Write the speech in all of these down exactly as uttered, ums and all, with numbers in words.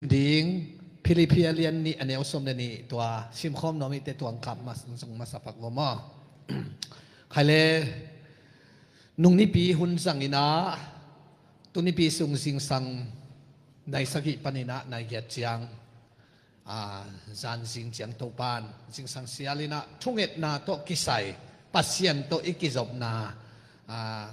ding, Philippi a lian nih a neu sawm le nih, tua simkhawm nuam i hih teh tua kap ma-, zong masa pak vo maw. Khai le, nung nipi hun zang in ah, tu nipi sung zingsang nai sagih panin ah nai giat ciang, a, zan zing ciang Topa'n zingsang sial in ah thungetna tawh kisai, Pasian tawh i kizopna, a,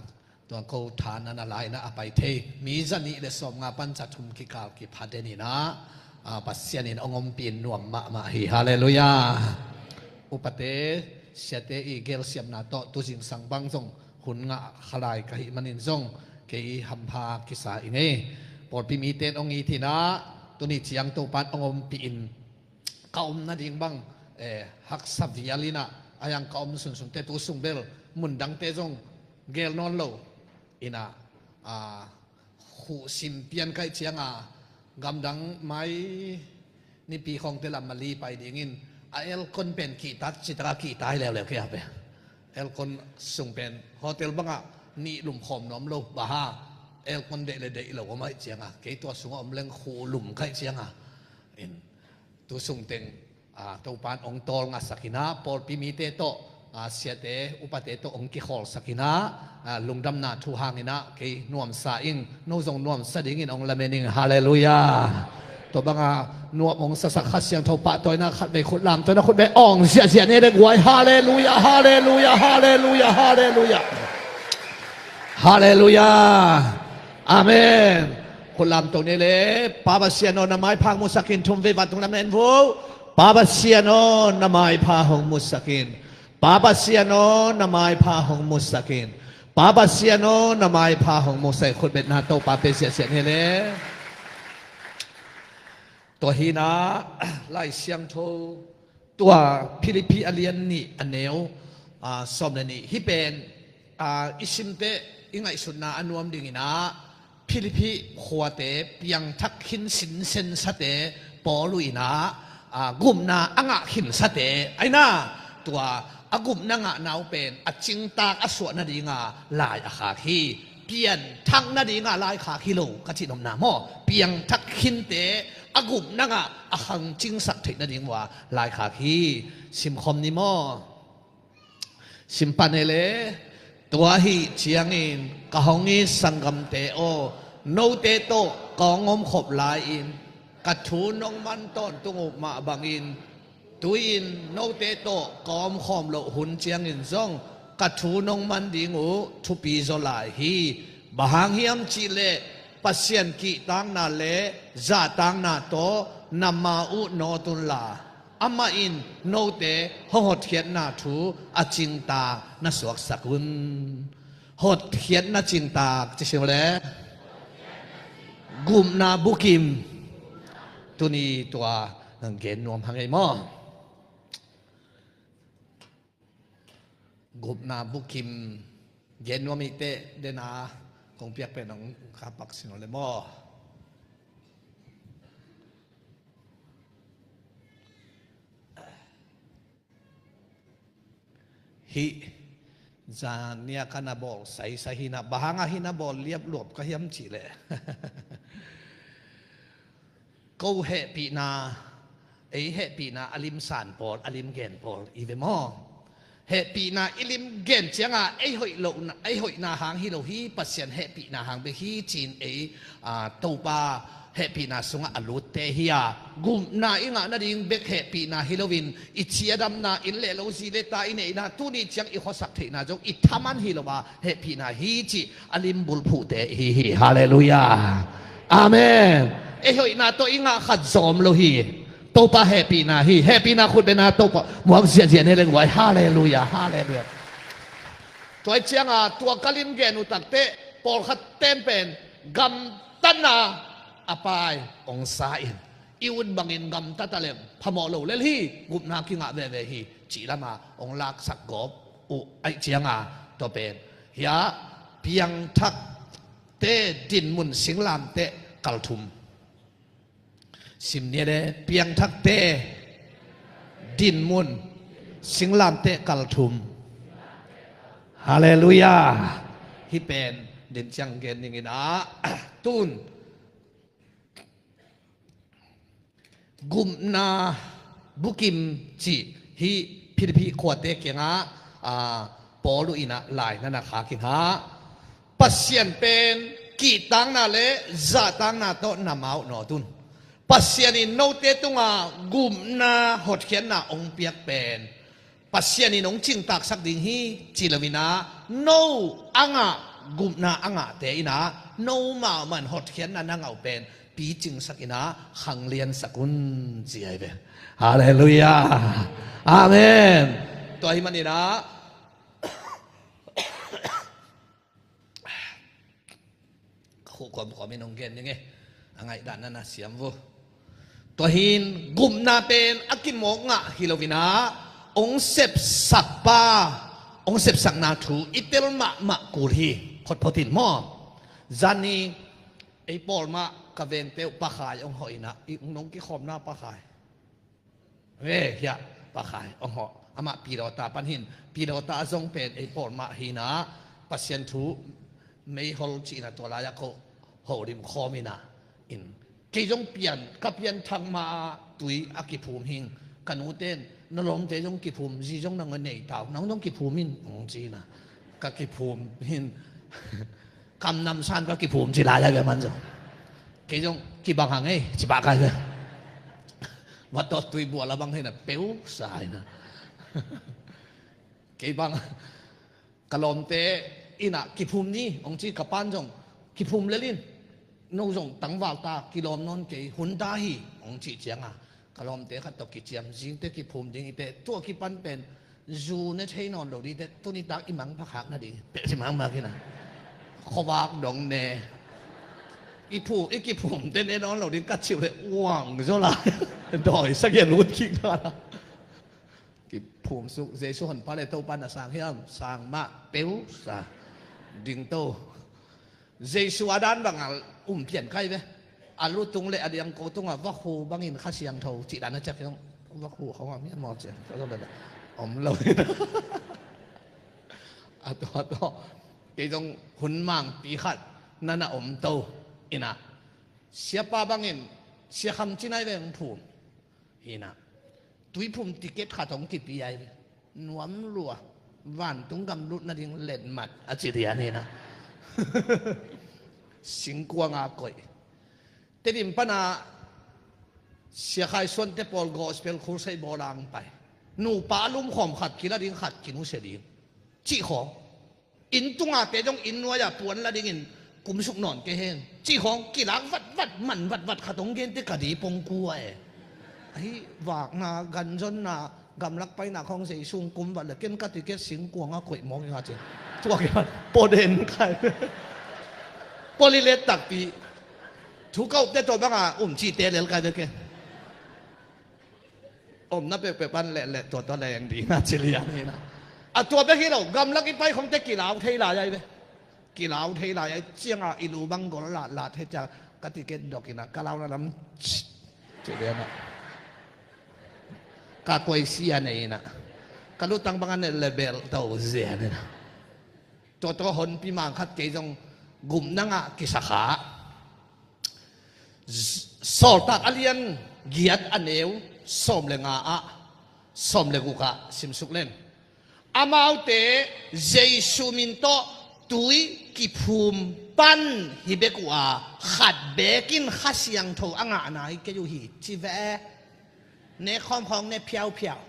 tua ko tha na na la in ah a pai thei mi za nih le sawm nga pan za thum kikal kipha den in ah, a, Pasian in hong ompih in nuam mahmah hi. Halleluiah. Upate, siate i gelsiamna tawh tu zingsang bang zong hun ngah kha lai ka hih manin zong kei hampha kisa ing ei. Pawlpi mite in hong it in ah, tuni ciang Topa'n hong ompih in ka om nading bang, eh, haksa vial in ah, a hiang ka om sunsun teh tu sung bel mundangte zong gel nawn lo in ah, a, khuh sim pian ka hih ciang a, gamdang mai nipi khawngte lam Mali pai dingin a aircon pen kihtak citak a kihta hi leuleu kei a pen. Aircon sung pen hotel bang ah nih lum khawm nuam lo, bang hang aircon deih le deih lo om a hih ciang a, kei tua sung a om leng khuh lum ka hih ciang a, in tu sung teng, a, Topa'n hong tawlngasak in ah, pawlpi mite tawh, a, siate upate tawh hong kikhawlsak in ah, a, lungdamna thu hang in ah kei nuamsa ing, no zong nuamsa dingin hong lamen ing. Halleluiah. Tua bang a nuam hong sasak Kha Siangtho pahtawina khatvei khut lamto in ah khut beng awng ziahziah ni le guai. Halleluiah, halleluiah, halleluiah, halleluiah. Halleluiah. Amen. Khut lamto ni le, Pa Pasian aw, na maipha hong musak in. Thumvei van tung lam na en vo. Pa Pasian aw, na maipha hong musak in. Pa Pasian aw, na maipha hong musak in. Pa Pasian aw, na maipha hong musak in. Khut betna Topa pia ziahziah ni le. Tua hi in ah, Lai Siangtho, tua Philippi a lian nih a neu, a, sawm le nih. Hih pen, a, i sim teh i ngaihsutna a nuam ding in ah, Philippi khuate piangthak khin sinsensate Paul uh in ah, a, gupna a ngah khinsate, a hi in ah, tua a gupna ngahna uh pen a cingtak a suah nading a lai a khak hi. Pianthak nading a lai khak hi lo ka cih nopna maw. Piangthak khinte a gupna ngah a khangcingsak theih nading uh a lai khak hi. Simkhawm ni maw. Sim pan e le. Tua ahih ciangin ka hong it sanggamte aw, note tawh ka hong omkhop lai-in ka thu nong man tawntung uh mah bangin, tu-in note tawh ka omkhawm loh hun ciangin zong ka thu nong man ding uh thupi zaw lai hi. Bang hang hiam cih leh Pasian kihtakna le zahtakna tawh na ma uh nawt unla, amah in note hong hotkhiatna thu a cingtak na suaksak un. Hotkhiatna cingtak ci sim le, gupna bukim. Tuni tua gen nuam hang ei maw. Gupna bukim gen nuam i hih teh, den a kong piak pen hong khapak sin aw le maw. Hih zan nia ka na bawl saisai hi in ah, bang hang a hih na bawl liapluap ka hiam cih leh, ko hehpihna, ei hehpihna a limsan pawl, a limgen pawl i ve maw. Hehpihna i limgen ciang a, ei hoih lohna, ei hoihna hang hi lo hi, Pasian hehpihna hang bek hi ci-in ei, a, Topa hehpihna sungah a lutte hi a, gupna i ngah nading bek hehpihna hi loin, i ciadamna, inn le lo, zi le ta i neihna, tuni ciang i khuasak theihna zong i thaman hi lo a, hehpihna hi cih a limbulphuhte i hi hi. Halleluiah. Amen. Ei hoihna tawh i ngah khat zong om lo hi. Topa hehpihna hi. Hehpihna khut betna Topa muak ziahziah ni leng vai. Halleluiah, halleluiah. Tua ahih ciang a, tua ka limgen uh tak teh, pawlkhat ten pen gamtatna a pai hong sa in, i ut bangin gamta ta leng phamawh lo lel hi, gupna kingah veve hi cih lam a hong laksak gawp uh ahih ciang a, tua pen hiah piangthakte dinmun singlamteh kal thum. Sim ni le, piangthakte dinmun singlamteh kal thum. Halleluiah. Hih pen den ciang gen ning in ah, tun. Gupna bukim cih hih Philippi khuate kiangah, aa, Paul uh in ah lai na na khak in ah, Pasian pen kihtakna le zahtakna tawh na mawh nawt un. Pasian in note tungah gupna hotkhiatna hong piak pen Pasian in hong cingtaaksak ding hi ci lo in ah, no a ngah, gupna a ngahte in ah, no mahmah in hotkhiatna na ngah uh pen picingsak in ah, khangliansak un ci ahi ve. Halleluiah. Amen. Tua ahih manin ah, ka khuh kawmkawm in hong gen ning e. A ngaihdan na na siam vo. Tua hi in, gupna pen a kimawk ngah hi lo in ah, hong sepsak pa, hong sepsakna thu i tel mahmah kul hi. Photphot in maw. Zan ni ei pawl mah ka vengte uh Pa Khai hong hawh in ah, i nong kikhawmna Pa Khai. Ve hiah Pa Khai hong hawh. Amah pilawta pan hi in, pilawta zong pen ei pawl mah hi in ah, Pasian thu meihol cih in ah tua lai-ah ko holim khawm in ah, in kei zong pian, ka pianthak ma-ah tui a kiphum hi ing. Ka nute in, na lawmte zong kiphum, zi zong na ngah nei ta uh, nang zong kiphum in, hong ci in ah. Ka kiphum hi in, kam namsan ka kiphum ci lai lai ve man zong. Kei zong kibang hang ei, ci pah kai ve. Vat tawh tui bual a bang hi in ah, peusa hi in ah. Kei bang, ka lawmte in ah kiphum ni, hong ci, ka pa'n zong kiphum lel in, no zong tangval ta, kilawm nawn kei, hun ta hi, hong cih ciangah, ka lawmte khat tawh kiciam, zingte kiphum ding hi teh, tua kipan pen, zu ne thei nawn lo ding teh, tuni tak i mangpha khak nading, peh ci mangmang hi in ah. Khuavak dong ne. I phu, i kiphumte ne nawn lo ding ka cih uh leh, uang zaw lai. Dawi sagih a lut kik ta la. Kiphum suk, Jesu honpa le Topa na sang hiam, sang mah peusa. Ding to. Jesu a dan bang a um pian kai ve. A lu tung le a diang ko tungah vakhu bangin Kha Siangtho cih dan a ciak hiam, vakhu khawng a mian maw ciang. Om lo. A tua tawh kei zong hun mangpi khat na na om to in ah, siapa bangin Sia Kham Cin ai ve hong phum. Hi in ah, tuiphum ticket khat hong kipia hi. Nuam lua, vantung gam lut nading letmat a ci lian hi in ah. Singkuang a koih. Tedim pan ah Sia Khai Suante pawl gospel crusade bawl a hong pai. Nupa a lumkhawm khat kila ding, khat kinusia ding cih khawng. Inn tungah te zong inn nuai-ah puan la dingin kumsuk nawn kei hen cih khawng kilak vatvat, man vatvat khat hong gen teh ka di pong kua e. Ahi, vakna, ganzonna, gamlak paina khawng Jesu hong kum vat leh ken ka ticket Singkuang a koih mawk ing a ci. Tua kei vat, pua den kai. Pua lilet takpi. Thu ka upte tua banga um cihte lel kai ve ken. Omna peuhpeuh pan lehleh tua tua leng ding a ci lian hi in ah. A tua bek hi lo, gamlak i pai khawngte kilau thei lai ai ve. Kilau thei lai ai ciangah i lu bang gol latlat thei ciang ka ticket dok in ah, ka launa lam ci lian ah. Ka koisia nei in ah. Ka lutang bang a ne lebel to zian in ah. Tua tua honpi mang khat kei zong gupna ngah kisa kha. Sawltak a lian giat a neu sawm le nga ah, sawm le guk ah simsuk leng. Amaute Jesu min tawh tui kiphum pan hi bek uh a, khat bekin Kha Siangtho a ngahna hi kei uh hi ci ve. Ne khawm khawng ne phiauphiau.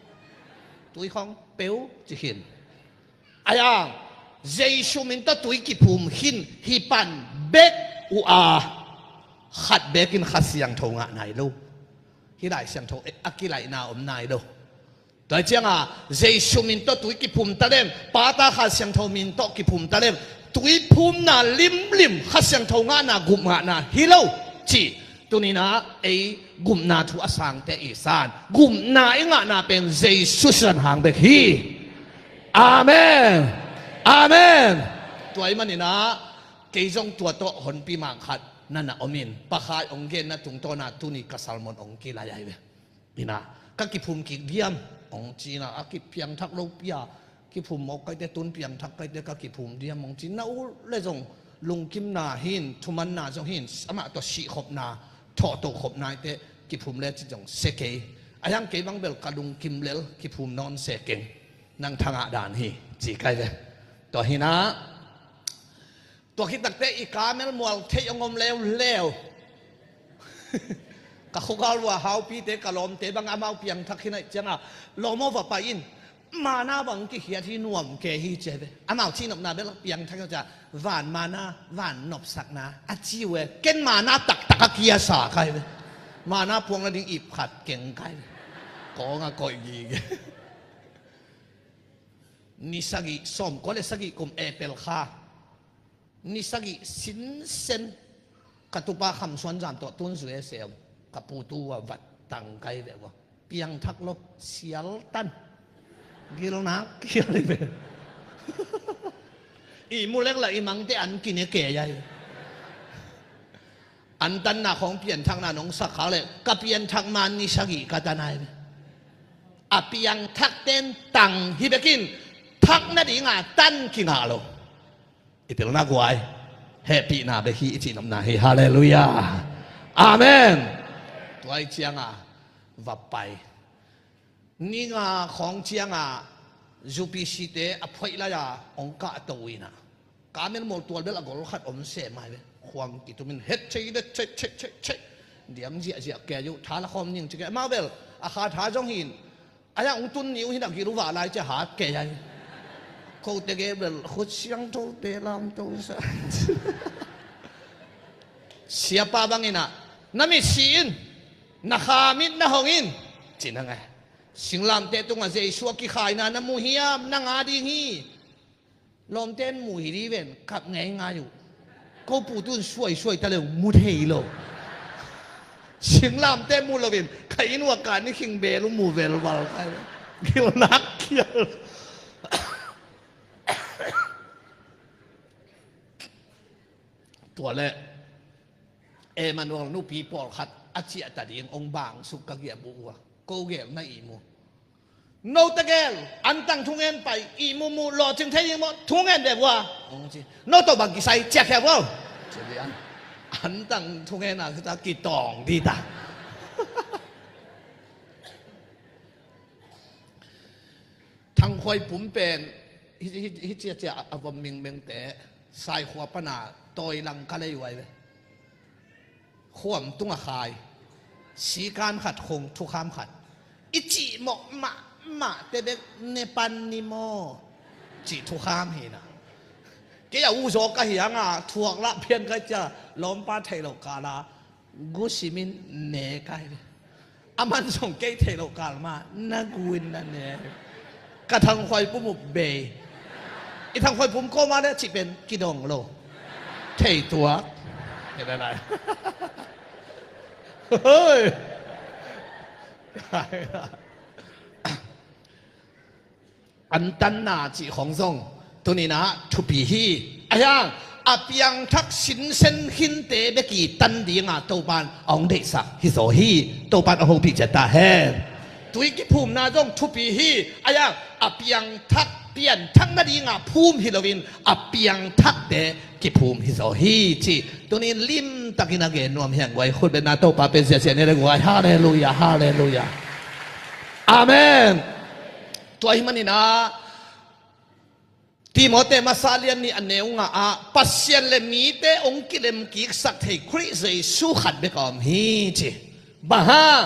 Tui khawng peu ci khin. Ayang, Jesu min tawh tui kiphum khin hi pan bek uh a, khat bekin Kha Siangtho ngah nai lo. Hih Lai Siangtho a kilaihna om nai lo. Tua cianga Jesu min tawh tui kiphum taleng, Pa, Ta, Kha Siangtho min tawh kiphum taleng, tui phumna limlim, Kha Siangtho ngahna, gup ngahna hi lo cih. Tuninah ei gupna thu a sangte i san, gupna i ngahna pen Jesu sisan hang bek hi. Amen. Amen. Tua i maninah kei zong tua tawh honpi mangkhat na na omin, Pa Khai hong genna tungtawna tuni ka sermon hong kilai ahi ve. Inah ka kiphum kik diam hong cinah, a kipiangthak lopi a kiphum mawk kaite, tun piangthak kaite ka kiphum diam hong cin na uh le zong lungkimna hin, thumanna zong hin, amah tawh sihkhopna, thawhtohkhopna ite kiphum le ci zong sia kei. A hiang kei bang bel ka lungkim lel kiphum nawn se keng. Nang thangah dan hi ci kai ve. Tua hinah tua khit takte i kamel mual theih hong om leuleu. Ka khugal uh a haupite ka lawmte bang amau piangthak hi naih ciangah lawm aw va pai in. Mana bang kikhiat hi nuam ke hi ci ve. Amau cihnopna bel piangthak hi cia van mana van nopsakna a ci uh e. Ken mana taktak a kiasa kai ve. Mana puang nading ip khat keng kai ve. Kawng a koih gige. Ni sagih sawmkua le sagih kum April kha ni sagih sinsen ka tupa Kham Suan Zam tawh tun zu e se om ka putu a vat tang kai ve ua. Piangthak lo sial tan. Gilnak kial i ve. I mulek la i mangte an kine ke yai. An tanna khawng pianthakna nong sak khak le ka pianthak man ni sagih ka tan ai ve. A piangthak ten tang hi bekin thak nadinga tan kingah lo. I pilna guai hehpihna bek hi i cihnopna hi. Halleluiah. Amen. Tuai cianga va pai. Ni nga khawng cianga U P C te a phoih laia hong kahto uh inah kamel mual tual bel a gol khat om se mai ve. Khuang kitumin het chei det chei chei chei chei. Diang ziahziah kei uh tha la khawm ning ci kei amau bel a kha tha zong hin. A hiang ung tun ni uh hin a gil uh vah lai cia hat kei ai. Kote ge bel khut siangthote lamto sa. Siapa banginah na mit si in na kha mit na hong in. Ci na ngai. Singlamteh tungah Jesu a kikhaina na mu hiam na nga ding hi. Lawmte in mu hi di ven kap ngeingai uh. Ko putun suaisuai ta leu mu thei lo. Singlamte mu loin ka inn uh a ka ni khing bel uh mu velval kai. Gilnak kial. Tua le Emmanuel nupi pawlkhat a ciahta ding hong bangsuk ka giahbuh uh a ko gel na ihmu. Note gel antang thungen pai ihmu mu lawhcing thei ding maw thungen deh uh a. Hong ci no tawh bang kisai ciahkhia uh a. Antang thungen a kita kitawng dita. Thangkhuai pum pen hi ciacia a vom mingmengte saikhua pana tawilang ka lei uai ve. Khuam tunga khai sikan khat khung thukham khat i cihmawh mahmahte bek ne pan ni maw? Cih thukham hina. Kei a uzaw ka hianga thuak lah pian kai cia lawmpa theih loh kala gusimin ne kai ve. A man zong kei theih loh kal ma na guin na ne. Ka thangkhuai pum uh bei. I thangkhuai pum kawma le cih pen kidong lo. Thei tuak. Hoi. An tanna cih khong zong tuninah thupi hi. A hiang a piangthak sinsen khinte beki tan dinga Topan a hong deihsak hi zaw hi. Topan a hopih ciat ta hen. Tui kiphumna zong thupi hi. A hiang a piangthak pianthak nadinga phum hi loin a piangthakte kiphum hi zaw hi ci. Tunin limtakin a gen nuam hiang guai khut betna Topa pen siasia ni le guai. Halleluia, halleluia. Amen. Tua hi maninah Timote masa lian nih a neu nga ah Pasian le mite hong kilem kiksak thei Khrih Jesu khat bek a om hi ci. Bang hang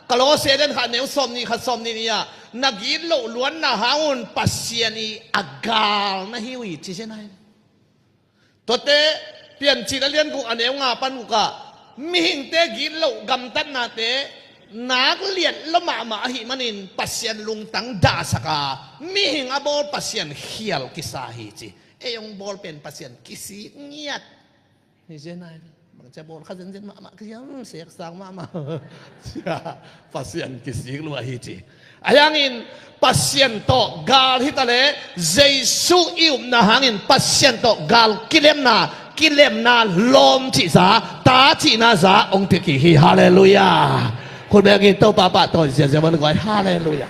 Kolose lian khat a neu sawm nih khat sawm nih nih ah na gitloh luanna hangun Pasian i a gal na hi uh hi ci sia nai. Tuate Piancil a lian guk a neu nga pan guk ah mihingte gitloh gamtatnate nak liat lo mahmah ahih manin Pasian lungtang dahsak a mihing a bawl Pasian khial kisa hi ci. Ei hong bawl pen Pasian kisik ngiat. Hi zen ai bangcia bawl kha zenzen mahmah kisiam seksang mahmah. Sia Pasian kisik lua hi ci. A hiangin Pasian tawh gal hita le Jesu i upna hangin Pasian tawh gal kilemna kilemna lawm cihza ta cihna za hong pia kik hi. Halleluia. Khut bengin Topa pah tawi ziazia man guai. Halleluia.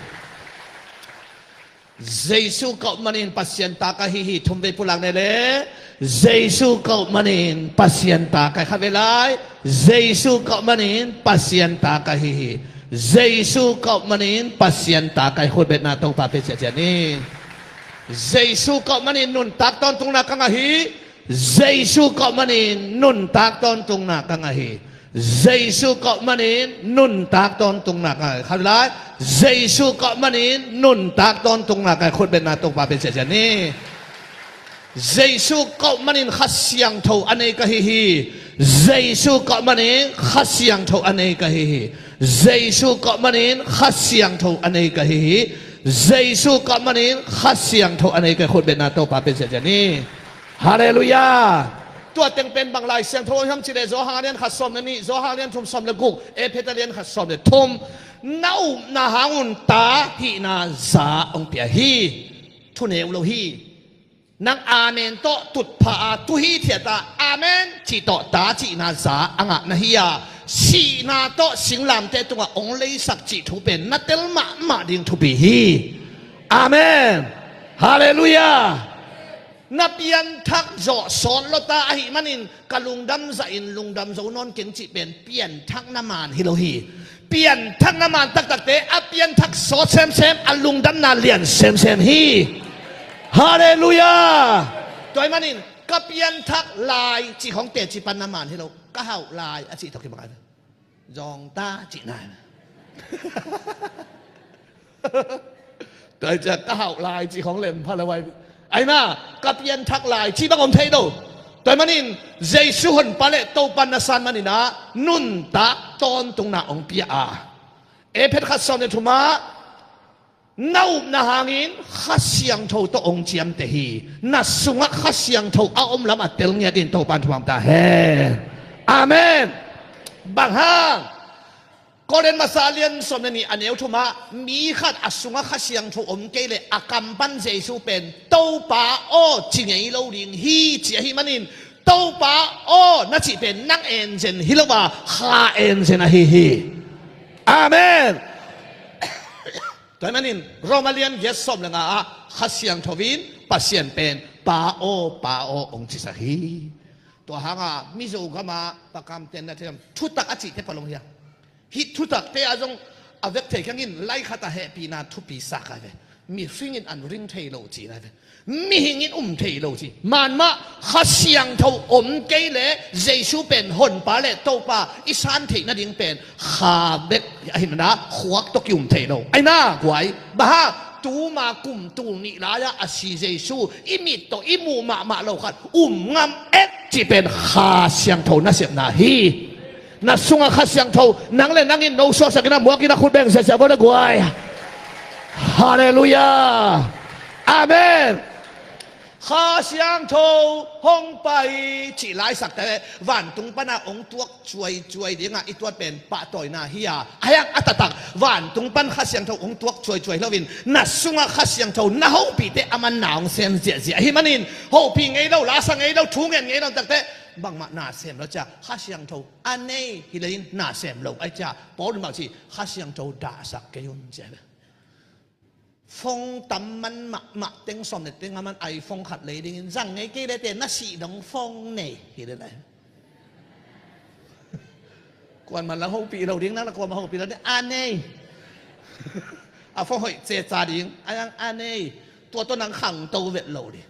Jesu ka up manin Pasian ta ka hi hi. Thum vei pulak ni le. Jesu ka up manin Pasian ta ka hi. Khat vei lai. Jesu ka up manin Pasian ta ka hi hi. Jesu ka up manin Pasian ta ka hi. Khutbetna Topa pia ciatciat ni. Jesu ka up manin nuntak tawntungna ka ngah hi. Jesu ka up manin nuntak tawntungna ka ngah hi. Jesu ka up manin nuntak tawntungna ka ngah hi. Khat lai. Jesu ka up manin nuntak tawntungna ka ngah hi. Khutbetna Topa pia ciatciat ni. Jesu ka up manin Kha Siangtho a nei ka hi hi. Jesu ka up manin Kha Siangtho a nei ka hi hi. Jesu ka up manin Kha Siangtho a nei ka hi hi. Jesu ka up manin Kha Siangtho a nei ka hi. Khutbetna Topa pia ciatciat ni. Halleluiah. Tua teng pen bang Lai Siangtho hiam cih leh Johan a lian khat sawm le nih, Johan a lian thum sawm le guk, Efesa a lian khat sawm le thum. Na upna hangun ta hihna za hong pia hi. Thuneu lo hi. Nang amen tawh tutphah a, tu hithiat a amen cih tawh ta cihna za a ngah na hi a, sihna tawh singlamteh tungah hong leisak cih thu pen na tel mahmah ding thupi hi. Amen. Halleluiah. Na pianthak zawh sawt lawta ahih manin ka lungdam zahin lungdam zo nawn keng cih pen pianthakna man hi lo hi. Pianthakna man taktakte a pianthak sawt semsem, a lungdamna lian semsem hi. Halleluiah. Tua ahih manin ka pianthak lai cih khawng teci panna man hi lo. Ka hauh lai a cih tawh kibang a, zawngta cihna. Tua hi ciah ka hauh lai cih khawng lem pha lo ai. Ai na, ka pianthak lai cih bang om thei lo. Tua ahih manin Jesu honpa le Topa na san manin ah nuntak tawntungna hong pia a, Efesa khat sawm le thum ah na upna hangin Kha Siangtho tawh hong ciamteh hi. Na sungah Kha Siangtho a om lam a tel ngiat in Topa in thupha ta hen. Amen. Bang hang? Korin masa a lian sawm le nih a neu thum ah mi khat a sungah Kha Siangtho om kei leh a kam pan Jesu pen Topa aw ci ngei lo ding hi ci ahih manin Topa aw na cih pen nang enzen hi lo a Kha enzen ahi hi. Amen. Tua ahih manin Roma lian giat sawm le nga ah Kha Siangtho in Pasian pen Pa aw, Pa aw hong cisak hi. Tua hanga Mizo gama pakam ten na thei thutak a cihte palong hi a, hih thutakte ah zong a vek thei keng in lai khat a hehpihna thupi sa kai ve. Mihing in an ring thei lo cihna ve. Mihing in um thei lo ci. Manmah Kha Siangtho om kei leh Jesu pen honpa le Topa i san theih nading pen Kha bek ahi mana khuak tawh ki-um thei lo. Ai na guai. Bang hang? Tuma kum tul nih lai-ah a si Jesu i mit tawh i muh mahmah lo khat um ngam et cih pen Kha Siangtho nasepna hi. Na sungah Kha Siangtho nang le nang in no suaksak in a muak in a khut beng siasia bawl a guai. Halleluiah. Amen. Kha Siangtho hong pai cih laisakte vantung pana hong tuak cuaicuai dingah i tuat pen pahtawina hi a, a hiang a taktak vantung pan Kha Siangtho hong tuak cuaicuai loin na sungah Kha Siangtho na hopihte a man na hong sem ziahziah ahi manin hopih ngei lo, lasa ngei lo, thu ngen ngei lo takte bangmah na sem lo cia Kha Siangtho a nei hi leiin na sem lo ai cia Paul in bang ci, Kha Siangtho dahsak kei un cia. Phone tam man mahmah teng sawm le teng a man iPhone khat lei dingin zang ngei kei lete na sih dong phone nei hi le lai. Kuan man lang hopih lo ding nang la kuan man hopih lo ding a nei. A phone hoih ceca ding a yang a nei. Tua tawh nang khangto vet lo ding.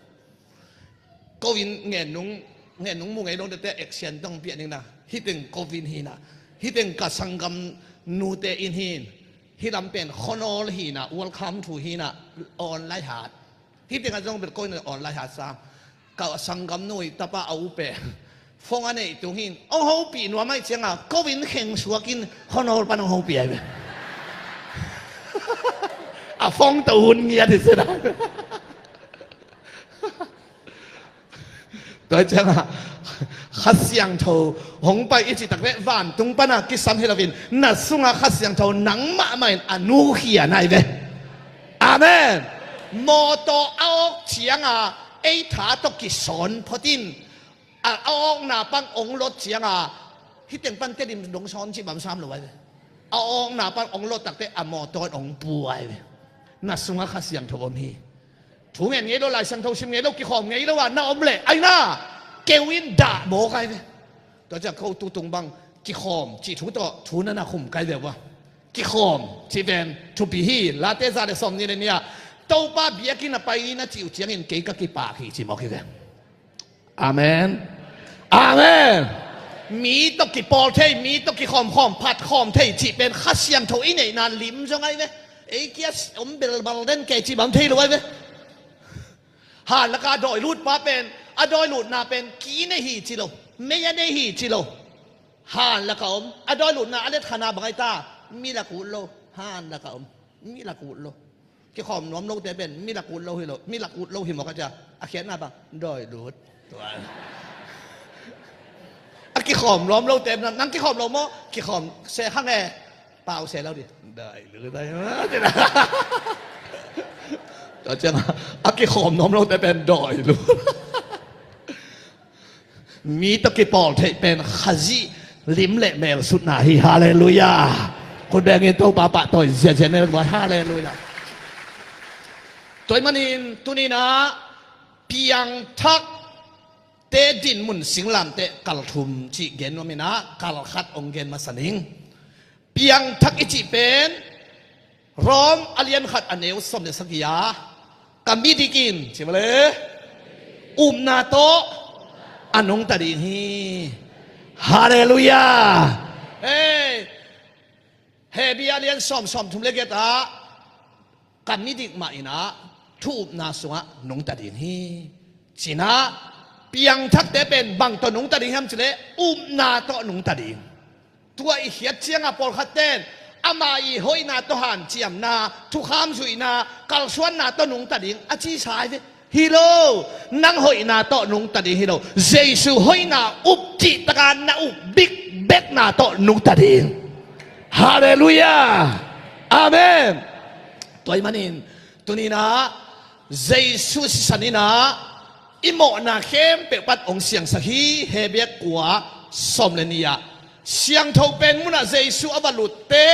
Ko in ngen nung, ngen nung mu ngei dong tete action dong piah ning na. Hiteng ko in hi na. Hiteng ka sanggam nute in hin. Hi lam pen khuanawl hi na, welcome to hi na, online hat. Hiteng a zong bel ko in online hat sam. Ka sanggam nu i tapa a u pen. Phone a neih tung hin. Ong hopih nuam ai cianga, ko in kheng suak in khuanawl pan ong hopih ai bel. A phone to hun ngiat hi sina. Tua ciangah Kha Siangtho hong pai i cih tak leh vantung pana kisam hi loin na sungah Kha Siangtho nangmah mah in a nukhia nai ve. Amen. Mawtaw a awk cianga ei tha tawh kisawn phot in a awkna pan ong lot cianga hiteng pan tedim dong sawn cih bam sam lo ai ve. A awkna pan ong lot takte a mawtaw in ong puai ve. Na sungah Kha Siangtho om hi. Thu ngen ngei lo, Lai Siangtho sim ngei lo, kikhawm ngei lo ah na om leh, aina keu in dah mawk ai ve. Tua ciang ko tutung bang kikhawm cih thu tawh thu na na khum kai ve ua. Kikhawm cih pen thupi hi. Late za le sawm ni le ni ah Topa biakinn a pai ni na cih uh ciangin kei ka kipak hi ci mawk hi ve. Amen. Amen. Mi tawh kipawl thei, mi tawh kikhawmkhawm, phatkhawm thei cih pen Kha Siangtho i neihna lim zong ai ve. Ei kia om belbal den kei cih bang thei lo ai ve. Han laka dawi lut pa pen, a dawi lutna pen ki nei hi ci lo, mei a nei hi ci lo. Han laka om, a dawi lutna a let khana bang ai ta, mi lak ut lo, han laka om, mi lak ut lo. Kikhawm nuam lote pen mi lak ut lo hi lo, mi lak ut lo hi mawk a cia. A khiatna bang dawi lut. Tua a kikhawm nuam lote nang kikhawm lo maw? Kikhawm se kha nge. Pau se lo di. Dawi lut ai. Tua ciang a kikhawm nuam lote pen dawi lut. Mi tawh kipawl theih pen Khazih lim le mel sutna hi. Halleluiah. Khut bengin Topa pahtawi ziazia ne buai. Halleluiah. Tua ahih manin tuninah piangthakte dinmun singlamteh kal thum cih gen nuam inah kal khat hong gen masa ning. Piangthak i cih pen Rom a lian khat a neu sawm le sagih a, ka midik in ci male, upna tawh a nungta ding hi. Halleluiah. Hei, Hebru a lian sawm, sawm thum le giat ah ka midik mah inah thu upna sungah nungta ding hi. Cinah piangthakte pen bang tawh nungta ding hiam cileh upna tawh nungta ding. Tua i khiat ciangah pawlkhat ten ama i hoihna tawh hanciamna, thukham zuihna, kalsuanna tawh nungta ding a cisa ai ve. Hi lo, nang hoihna tawh nungta ding hi lo. Jesu hoihna up cihtaka na up bikbekna tawh nungta ding. Halleluiah. Amen. Tua ahih manin tuninah Jesu sisan inah i mawhna khempeuh pan hong siangsak hi. Hebru kua sawm le nih ah siangtho pen munah Jesu a va lutte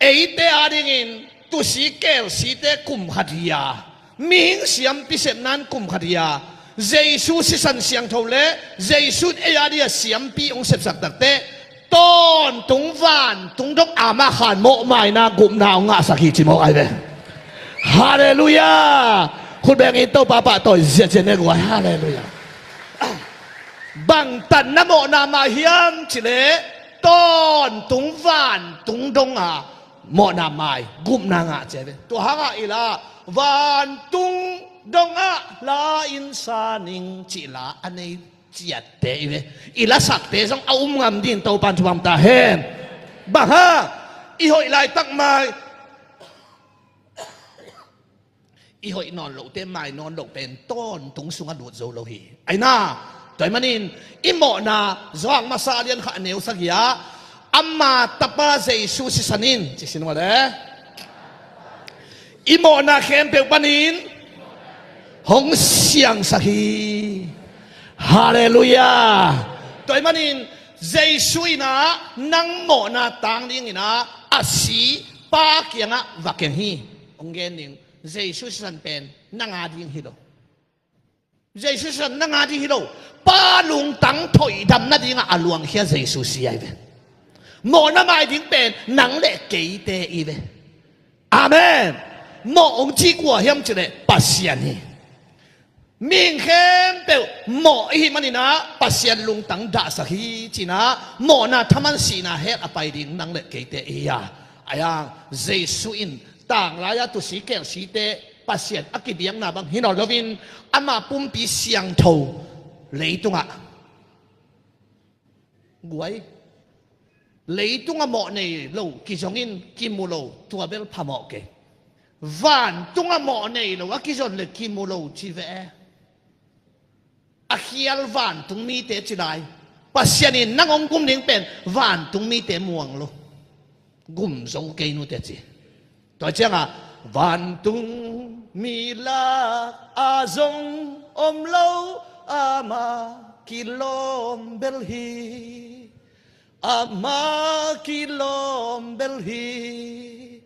eite adingin tusi kelsite kum khat hi a, mihing siampi sepnan kum khat hi a, Jesu sisan siangtho le Jesu in ei adia siampi hong sepsak takteh tawntung vantung dong amah khan mawhmaina gupna hong ngahsak hi ci mawk ai ve. Halleluiah. Khut bengin Topa pahtawi ziazia ne guai. Halleluiah. Bang tanna mawhna mai hiam cileh tawntung vantung donga mawhna mai gupna ngah cia ve. Tua hangah i la vantung dongah la in sa ning cih la a nei ciatte i ve. I lasakte zong a um ngam ding Topan thupha ta hen. Bang hang i hoih laitak mai i hoih nawn lohte mai nawn loh pen tawntung sungah lut zo lo hi. Aina tua ahih manin i mawhna Johan masa a lian khat a neu sagih ah ama tapa Jesu sisan in ci sin mawle. I mawhna khempeuh panin hong siangsak hi. Halleluiah. Tua ahih manin Jesu inah nang mawhna tang dinginah a si Pa kiangah va keng hi. Hong gen ding. Jesu sisan pen nang a ding hi lo. Jesu sisan nang a ding hi lo. Pa lungtang thoihdam nadingah a luangkhia Jesu si ai ve. Mawhna mai ding pen nang le keite i ve. Amen. Mawh hong ci kua hiam cileh Pasian hi. Mihing khempeuh mawh i hih maninah Pasian lungtang dahsak hi cinah mawhna thaman sihna hell a pai ding nang le keite i hi a. Ayang Jesu in tanglai-a tusi kelsite Pasian a kibiakna bang hi nawn loin ama pumpi siangtho leitungah guai. Leitungah mawh nei lo kizongin kimu lo tua bel phamawh kei. Vantungah mawh nei lo a kizon le kimu lo ci ve. A khial vantung mite ci lai. Pasian in nang hong gum ding pen vantung mite muang lo. Gum zo kei nute ci. Tua ciangah vantung mi lak a zong om lo ama kilawm bel hi. Ama kilawm bel hi.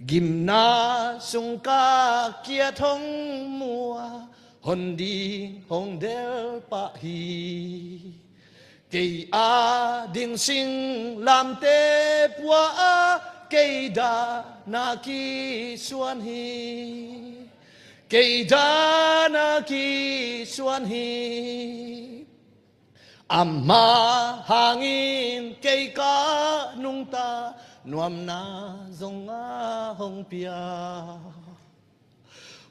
Gimna sungkak kiat hong mu a, hon ding hong del pah hi. Kei a ding singlamteh pua a, kei dan a kisuan hi. Kei dan a kisuan hi. Amah hangin kei ka nungta, nuamna zong a hong pia.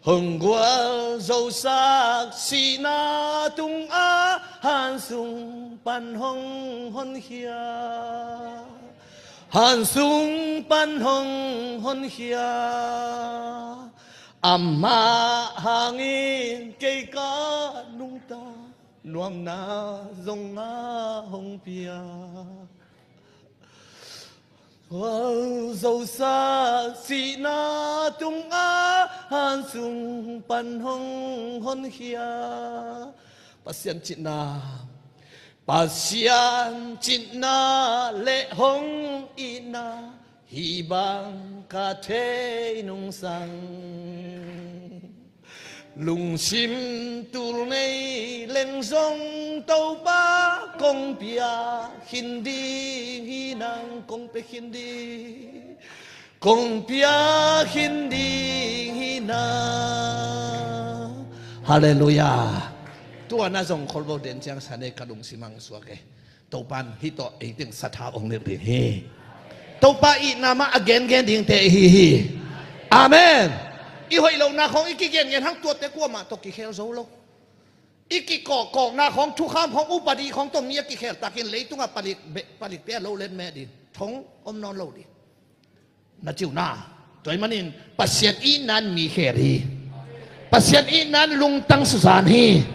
Hong gualzosak sihna tungah, han sung pan hong honkhia. Han sung pan hong honkhia. Amah hangin kei ka nungta, nuamna zong a hong pia. Gualzosak sihna tungah, han sung pan hong honkhia. Pasian citna, Pasian citna le hong itna, hih bang ka thei nungsang. Lungsim tul nei leng zong, Topa kong pia khin ding hi nang, kong pia khin ding, kong pia khin ding hi nang. Halleluiah. Tua na zong kholvo den ciang sa nei ka lungsim hong suak e. Topan hih tawh ei teng sathau hong nilh ding hi. Topa itna mah a gengen dingte ihi hi. Amen. I hoih lohna khawng i kigengen hang, tuate kuamah tawh kikhel zo lo. I kikawkkawkna khawng, thukham khawng, upadi khawng tawh mi a kikhel takin leitungah palik be-, palik pia lo let meh ding. Thong om nawn lo ding. Na ci uh na. Tua ahih manin Pasian itna in mi khel hi. Pasian itna in lungtang suzan hi.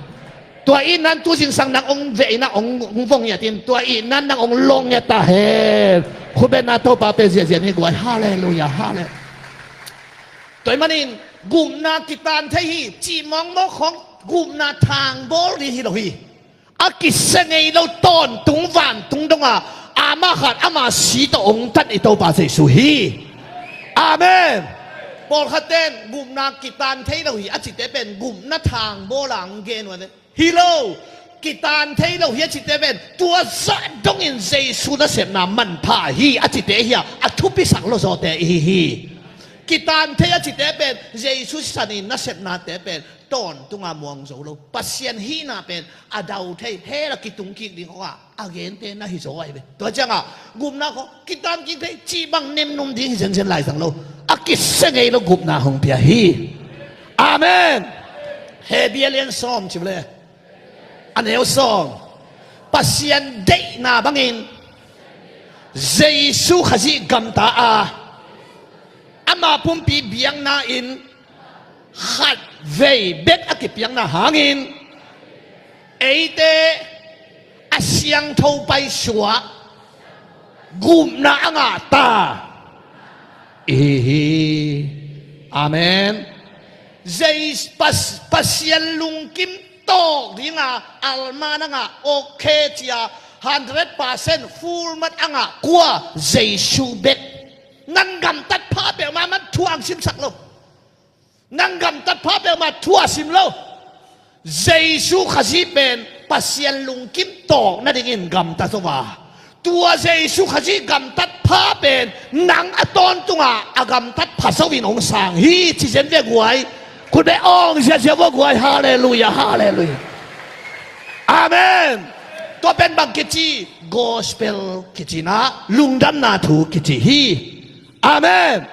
Tua itna in tu zingsang nang hong veh in ah hong, hong vong ngiat in, tua itna in nang hong lawng ngiat ta hen. Khut beng in ah Topa pen ziahziah ni guai. Halleluiah, halleluiah. Tua ahih manin gupna kitan thei hi, cih mawkmawk khawng gupna thangbawl ding hi lo hi. A kisia ngei lo, tawntung vantung dongah ama khat ama si tawh hong tan i Topa Jesu hi. Amen. Pawlkhatte in gupna kitan thei lo hi a cite pen gupna thangbawl a hong gen uh a, hi lo. Kitan thei lo hi a cite pen tua zah dongin Jesu nasepna manpha hi a cite hi a, a thupisak lo zawte ihi hi. Kitan thei a cite pen Jesu sisan in nasepnate pen tawntunga muang zo lo. Pasian hihna pen a dau thei, hell a kitung kik ding khawngah a gente na hi zaw ahi ve. Tua ciangah gupna khawng kitan kik thei, cih bang nemnum ding hi zenzen lai zang lo. A kisia ngei lo gupna hong pia hi. Amen. Hebru a lian sawm ci le, a neu sawm. Pasian deihna bangin Jesu Khazih gamta a, ama pumpi biakna in khatvei bek a kipiakna hangin eite a siangtho paisuah gupna a ngahta ihi hi. Amen. Jei-, Pas-, Pasian lungkim tawk dinga Alma na ngah, okay cia, hundred percent full mark a ngah kua? Jesu bek. Nang gamtat pha peuhmah man thu a hong simsak lo. Nang gamtat pha peuhmah thu a sim lo. Jesu Khazih pen Pasian lungkim tawk nadingin gamta zo a, tua Jesu Khazih gamtat pha pen nang a tawntunga a gamtat pha zo in hong sang hi ci zen ve guai. Khut beng awng ziahziah vua guai. Halleluiah, halleluiah. Amen. Tua pen bang kici? Gospel kici na, lungdamna thu kici hi. Amen.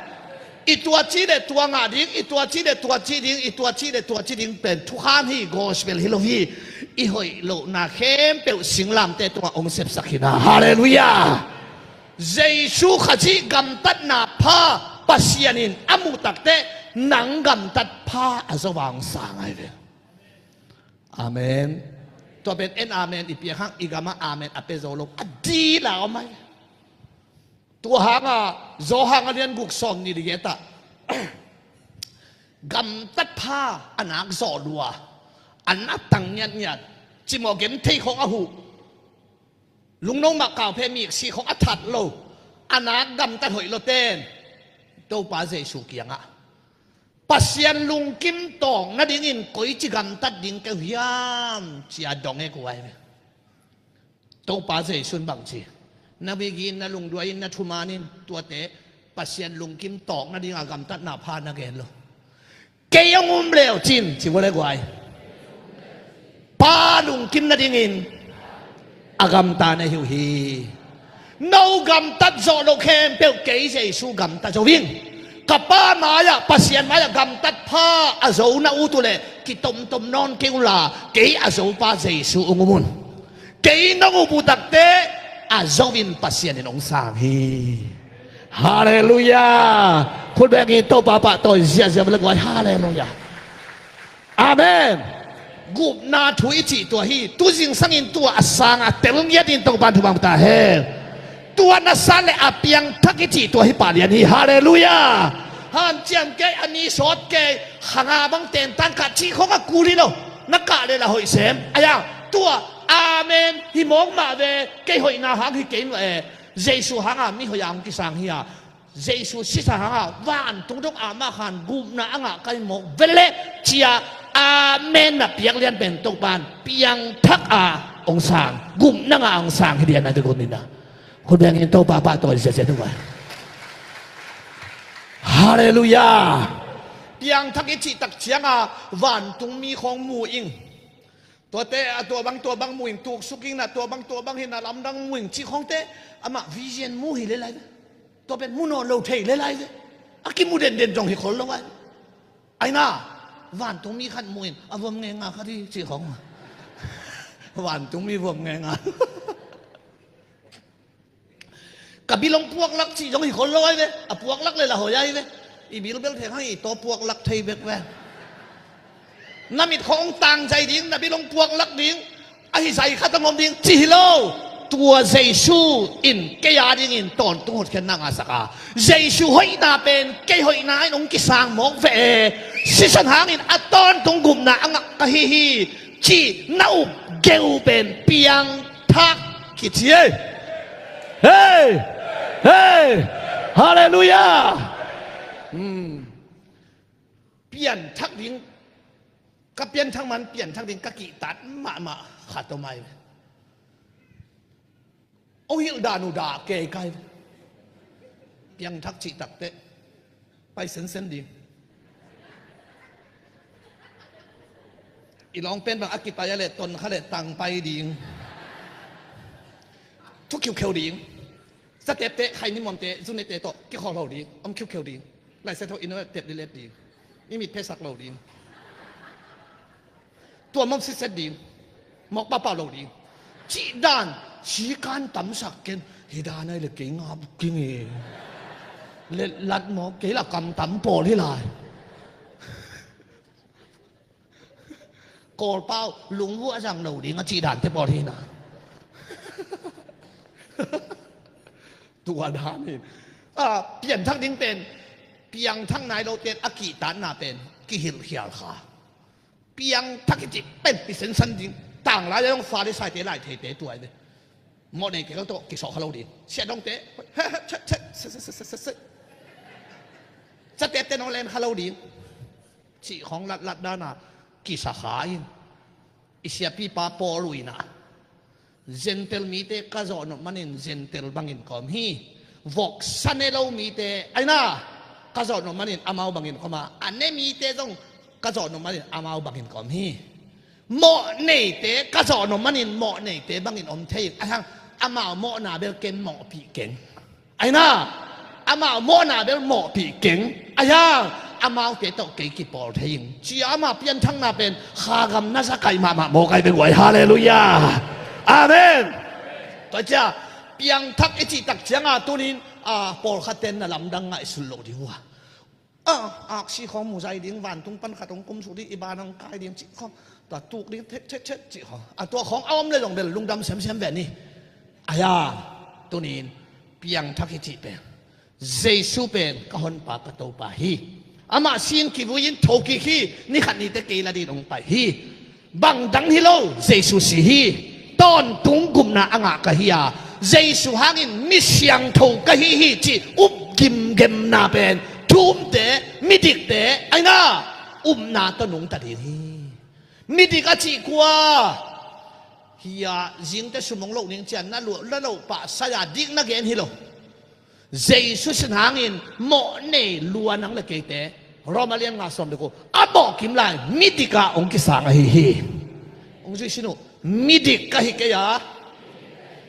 I tua ci le tua ngah ding, i tua ci le tua ci ding, i tua ci le tua ci ding pen thukham hi, gospel hi lo hi. I hoih lohna khempeuh singlamteh tungah hong sepsak hi na. Halleluiah. Jesu Khazih gamtatna pha Pasian in a muh takteh nang gamtat pha a zo a hong sang ahi ve. Amen. Tua pen en amen i piak hang, i gamah amen a pia zo lo. A dil a om ahi. Tua hangah Johan a lian guk sawm nih le giat ah gamtat pha a nak zawh lua, a na tang ngiatngiat, cimawh genthei khawng a huh, lungno mah kauphe miksi khawng a that lo, a nak gamtat hoih lo ten Topa Jesu kiangah Pasian lungkim tawk nadingin koici gamtat ding ka hiam, ci-a dong e, guai. Topa Jesu in bang ci? Na migin, na lungduai in, na thuman in tuate Pasian lungkim tawk nadinga gamtatna pha na gen lo. Kei hong um leu cin, ci vua le, guai. Pa lungkim nadingin a gamta na hi uh hi. No gamtat zawh loh khempeuh kei Jesu gamta zo ing. Ka Pa mai-ah, Pasian mai-ah gamtat pha a zo na ut uh leh kitomtom nawn kei unla, kei a zopa Jesu hong um un. Kei nong up uh takteh a zo in Pasian in hong sang hi. Halleluiah. Khut bengin Topa pahtawi ziahziah vua le, guai. Halleluiah. Amen. Gupna thu i cih tua hi. Tu zingsangin tua a sanga tel ngiat in Topa in thupha hong pia ta hen. Tua na san le a piangthak i cih tua hi, pah lian hi. Halleluiah. Hanciam kei, a ni sawt kei, khanga bang tentang kah cih khong a kul hi lo. Na kah le la hoih sem. Aia, tua amen hi mawk mah ve, kei hoihna hang hi kei mah e. Jesu hanga mi hoih a hong kisang hi a, Jesu sisa hanga vantung dong a mah khan gupna a ngah ka hi mawk ve leh, ci-a amen na piak lian pen Topa in piangthak a hong sang, gupna ngah a hong sang hi lian a, dikun ina. Khut bengin Topa pahtawi ziahziah tua. Halleluiah. Piangthak i cih tak cianga vantungmi khong mu ing. Tuate a tua bang tua bang mu in tuksuk ing na, tua bang tua bang hi na, lamdang mu ing cih khongte, amah vision mu hi le lai ve. Tua pen mu nawn lo thei le lai ve. A kimu denden zong hi khol lo ai. Aina, vantungmi khat mu in a vuam ngenga khat hi cih khong. Vantungmi vuam ngenga. Ka bil hong puaklak cih zong hi khol lo ai ve. A puaklak le la hoih ai ve. I bil bel theng hang i taw puaklak thei bek ve. Na mit khong tang zai ding, na bil hong puaklak ding. Ahi zai khat hong om ding cih hi lo. Tua Jesu in kei a dingin tawntung hotkhiatna ngahsak a, Jesu hoihna pen kei hoihna in hong kisang mawk ve e. Sisan hangin a tawntung gupna a ngah ka hi hi. Cih na up geu pen piangthak kici e. Hei! Hei! Halleluiah! Hmm. Pianthak ding, ka pianthak man pianthak ding ka kihtak mahmah khat om ai ve. Hong hilh dan uh dah kei kai. Piangthak cih takteh pai sensen ding. I lawng pen bang a kipai a leh ton kha leh tang pai ding. Thu khiukheu ding. Zatepte, khaini muamte, zunete tawh kikhawlho ding. Om khiukheu ding. Laisiat tawh i nua tep lilet ding. I mit phesak lo ding. Tua mawk sitset ding. Mawk pahpah lo ding. Cih dan sikan tamsak ken. Hi dan ai le kei nga buking e. Letlat mawk kei la kam tam pawl hi lai. Kawlpau lungvuah zang lo ding a cih dante pawl hi na. Tua dan in a pianthak ding pen piangthak nai lote a kihtakna pen kihilhkhial kha. Piangthak i cih pen i sensan ding. Tanglai le zong Farisaite lai theite tuai ve. Mawhneite lo tawh kisawh kha lo ding. Siahdongte chatepte nong len kha lo ding. Cih khong latlat dana kisa kha in. I siapipa Paul uh inah Gentile mite ka zawh nop manin Gentile bangin ka om hi. Voksa ne lo mite aina ka zawh nop manin amau bangin ka om a, a ne mite zong ka zawh nop manin amau bangin ka om hi. Mawhneite ka zawh nop manin mawhneite bangin om thei in, aihang amau mawhna bel ken mawhpih keng. Aina amau mawhna bel mawhpih keng. Aihang amaute tawh kei kipawl thei ing. Cia ama pianthakna pen kha gam na zakaih mahmah mawk ai bek uh ai. Halleluiah. Amen. Tua cia piangthak i cihtak cianga tunin a pawlkhatten na lamdang ngaihsut loh ding uh a, a aksi khawng muzai ding, vantung pan khat hong kumsuk ding, i ban hong kai ding cih khawng, tua tuk ding thet thet thet cih khawng, a tua khawng a om le zong bel lungdam semsem ve ni. Aihang tunin piangthak i cih pen Jesu pen ka honpa ka Topa hi. Amah sin kivui in thokik hi. Nikhat nite kei la din hong pai hi. Bang dang hi lo, Jesu si hi. Tawntung gupna a ngah ka hi a, Jesu hangin mi siangtho ka hi hi cih up gimgemna pen Thu umte, midikte, aina upna tawh nungta ding hi. Midik a cih kua? Hia, zingte sum hong loh ning ciang na luah, na loh pah sai-a dik na gen hi lo. Jesu sin hangin mawh nei lua nang le keite, Roma lian nga sawm le kua, a mawh kim lai midik ah hong kisang ahi hi. Hong zui sin uh. Midik ka hi kei a,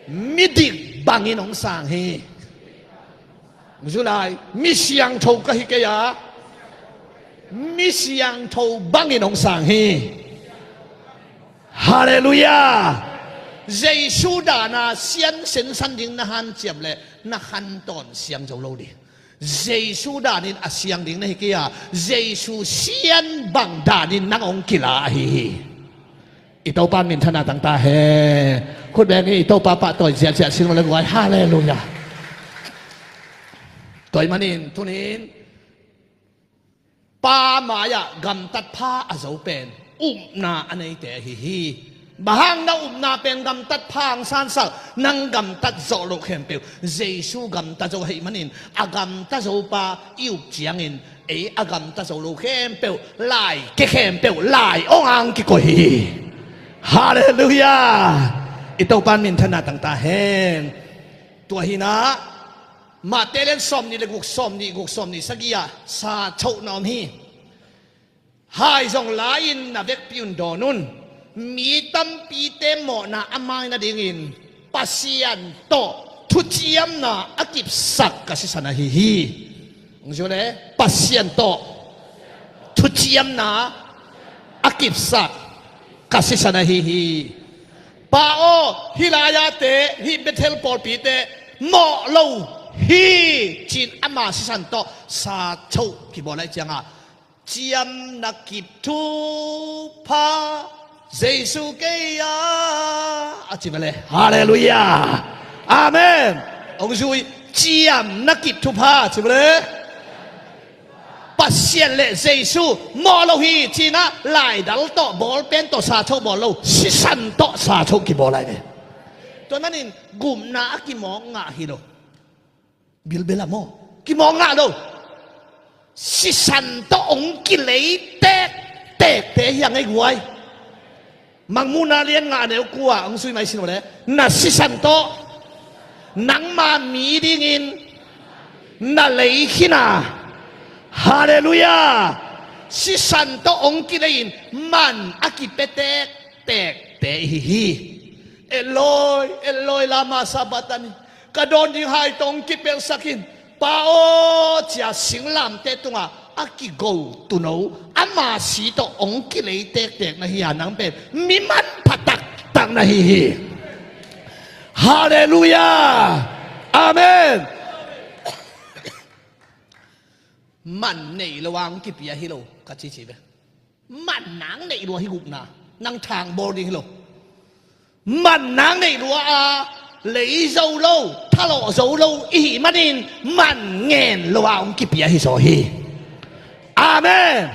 midik bangin hong sang hi. Hong zui lai. Mi siangtho ka hi kei a, mi siangtho bangin hong sang hi. Halleluiah. Jesu dana sian sensan ding na hanciam leh na hantawn siang zo lo ding. Jesu danin a siang ding na hi kei a, Jesu sian bang danin nang hong kila ahi hi. I Topa minthanna tangta hen. Khut beng i Topa pahtawi ziahziah sin ua le guai. Halleluiah. Tua ahih manin tunin Pa mai-ah gamtat pha a zo pen upna a neite ahi hi. Bang hang na upna pen gamtat pha hong sansak, nang gamtat zawh loh khempeuh Jesu gamta zo ahih manin, a gamta zo pa i up ciangin ei a gamta zo lo khempeuh, lai ke khempeuh lai ong ang kikoih hi. Halleluiah. I Topa minthanna tangta hen. Tua hi-in ah Mate lian sawm nih le guk, sawm nih guk, sawm nih sagih ah sa choh na om hi. Hai zong la-in na vekpi un dawn un. Mi tampite mawhna a mai nadingin Pasian tawh thuciamna a kipsak ka sisan ahi hi. Hong zui le, Pasian tawh thuciamna a kipsak ka sisan ahi hi. Pa aw, hih lai-ate, hih Bethel pawlpite mawh lo hi, ci-in ama sisan tawh sa choh kibawl lai ciangah, ciamna kip thupha Jesu kei a, a ci mah le. Halleluiah. Amen. Hong zui, ciamna kip thupha, ci mah le. Pasian le Jesu mawh lo hi, ci-in ah laidal tawh, bawlpen tawh sa choh bawl lo, sisan tawh sa choh kibawl lai ve. Tua manin gupna a kimawk ngah hi lo. Bilbel a maw? Kimawk ngah lo. Sisan tawh hong kilei tektekte hi hang ei guai. Mangmuhna lian nga a neu kua hong sui mai sin uh le. Na sisan tawh nangma mi dingin na lei khin a. Halleluiah. Sisan tawh hong kilei-in man a kipia tektekte ihi hi. Eloi, Eloi, lama sabakthani. Ka dawn ding hai tawh hong kipelsak in. Pa aw, ci-a singlamteh tungah a kigo tuuno, ama si tawh hong kilei tektek na hi a, nang pen mi manpha taktak na hi hi. Halleluiah. Amen. Man nei lo a hong kipia hi lo ka cici ve. Man nang neih lua hi gupna, nang thangbawl ding hi lo. Man nang neih lua a lei zo lo, thalawh zo lo ihih manin man ngen lo a hong kipia hi zaw hi. Amen.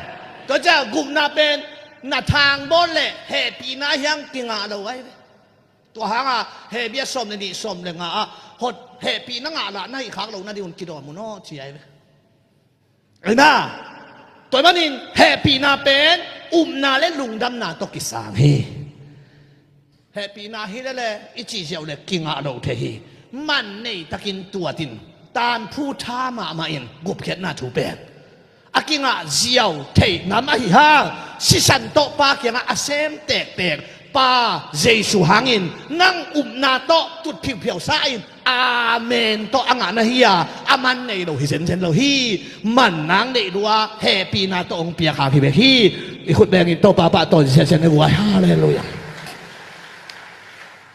Tua ciang gupna pen na thangbawl le hehpihna hiang kingah lo ahi ve. Tua hanga Hebru sawm le nih, sawm le nga ah hot hehpihna ngah lah na hih khak lo nading un kidawm un aw ci ahi ve. Aina, tua manin hehpihna pen upna le lungdamna tawh kisang hi. Hehpihna hi lele i cih ziau le kingah lo thei hi. Man nei takin tuatin, tanphu tha mahmah in gupkhiatna thu pen a kingah ziau thei ngam ahi hang, sisan tawh Pa kiangah a sem tektek Pa Jesu hangin nang upna tawh tut phiuphiau sa in, amen tawh a ngah na hi a, a man nei lo hi zenzen lo hi. Man nang neih lua hehpihna tawh hong piak hang hi bek hi. I khut bengin Topa pahtawi ziahziah ni guai. Halleluiah.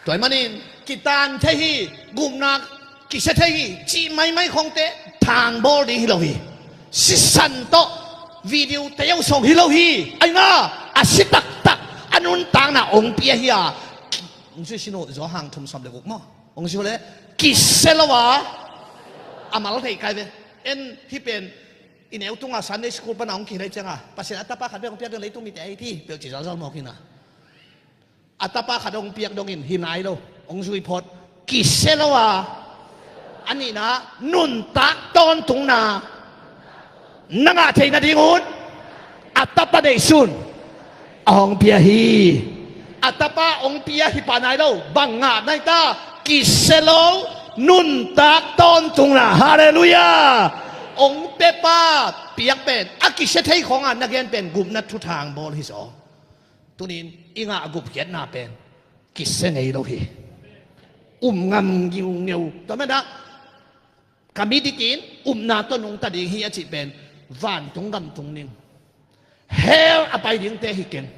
Tua ahih manin kitan thei hi, gupna kisia thei hi, cih maimai khongte thangbawl ding hi lo hi. Sisan tawh video tayau song hi lo hi. Aina, a si taktak a nuntakna hong pia hi a. Hong sui sin uh, Johan thum sawm le guk maw? Hong sui le kisia lo a, a mal thei kai ve. En hih pen i neu tunga Sunday school pana hong kihilai cianga, Pasian a tapa khat bek hong piak ding leitung mite ahi hi, peuh ci zawzaw mawk hi na. A tapa khat hong piak dongin hi nai lo, hong zui phot. Kisia lo a, a nihna nuntak tawntungna. na ngah theih nadingun a Tapa neihsun a hong pia hi. A Tapa hong pia hi pah nai lo, bang ngah nai ta? Kisia lo, nuntak tawntungna. Halleluiah. Hong piapa piak pen a kisia thei khawngah na gen pen gupna thuthang bawl hi zaw. Tunin i ngah gupkhiatna pen kisia ngei lo hi. Um ngam ngiungeu. Tua mena ka mi dikin upna tawh nungta ding hi a cih pen vantung gam tung ning, hell a pai dingte hi keng.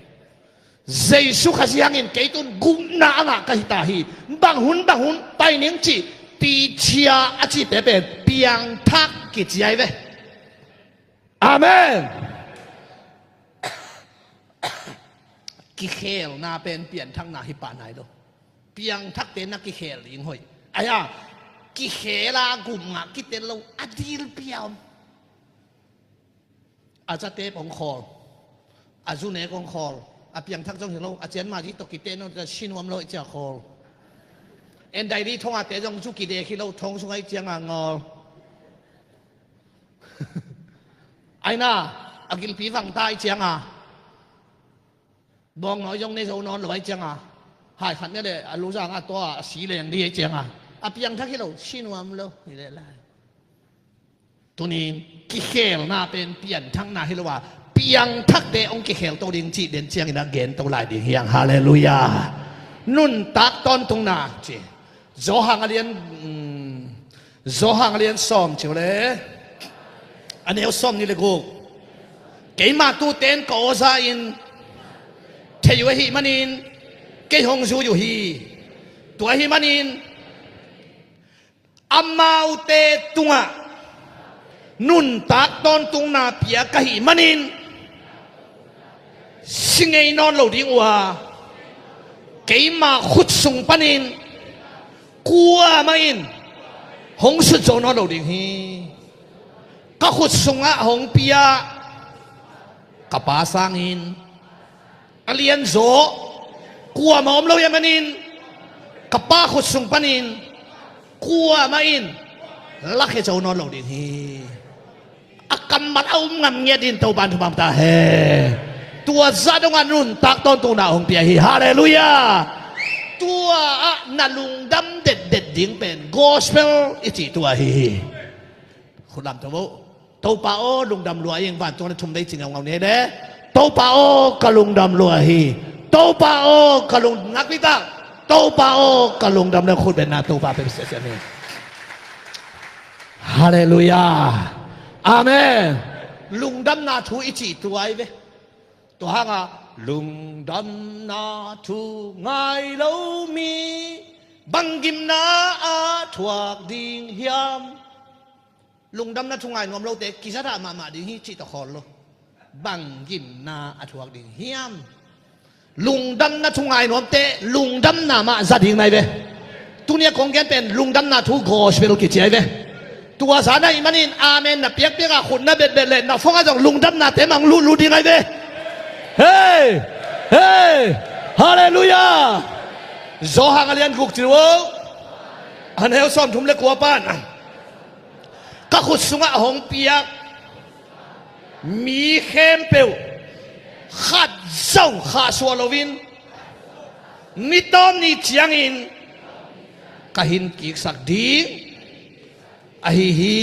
Jesu Khazih hangin kei tun gupna a ngah ka hi ta hi. Bang hun bang hun pai ning cih pichia a cihte pen piangthak kici hi ve. Amen. Kikhelna pen pianthakna hi pah nai lo. Piangthakte na kikhel ding hoih. Aia, kikhel a gum ngah kitel lo, a dil pia om. A zate hong khawl, a zu nek hong khawl, a piangthak zong hi lo, a cian ma zi tawh kite no ta si nuam lo i cia khawl. En daili thongate zong zu kidek hi lo, thong sung a i cianga ngawl. Aina, a gilpi vang ta i cianga bawng nawi zong ne zo nawn lo a i cianga, hai khat ne le a lu zanga tua a si leng di a i cianga, a piangthak hi lo, si nuam lo hi le lai. Tunin kikhelna pen pianthakna hi lo a, piangthakte hong kikhel to ding cih den ciangin a gen to lai ding hiang. Halleluiah. Nuntak tawntungna ci. Johan a lian, mm, Johan a lian sawm ci uh le, a neu sawm nih le guk. Keimah tute'n ka aw za in thei uh ahih manin kei hong zui uh hi. Tua ahih manin amaute tungah nuntak tawntungna pia ka hih manin si ngei nawn lo ding uh a, keima khut sung panin kuamah in hong sut zo nawn lo ding hi. Ka khut sungah hong pia ka Pa sangin a lianzaw kuamah om lo hi a manin ka Pa khut sung panin kuamah in lakhia zo nawn lo ding hi. A kammal a um ngam ngiat in Topa'n thupha ta hen. Tua zah dongah nuntak tawntungna hong pia hi. Halleluiah. Tua ah na lungdam detdet ding pen gospel i cih tua hi. Khut lam to bo. Topa aw, lungdam lua ing. Vantung na thum dei ci ngaungau ni le. Topa aw, ka lungdam lua hi. Topa aw, ka lung ngak bitak. Topa aw, ka lungdam le khut benna Topa pe siasia ni. Halleluiah. Amen. Lungdamna thu i cih tuai ve. Tua hanga lungdamna thu ngai lo mi bang gimna a thuak ding hiam? Lungdamna thu ngai nuam lote kizatah mahmah ding hi cih tawh khawl lo. Bang gimna a thuak ding hiam? Lungdamna thu ngai nuamte lungdamna mah za ding nai ve. Tunia kong gen pen lungdamna thu gospel kici ai ve. Tua za na hih manin amen na piakpiak a khut na betbet le na phone ah zong lungdamnate mang lutlut ding ai ve. Hei! Hei! Halleluiah! Johan a lian guk ci uh. A neu sawmthum le kua pan. Ka khut sungah hong piak mi khempeuh khat zong khahsuah loin ni tawm ni ciangin ka hin kiksak ding ahi hi.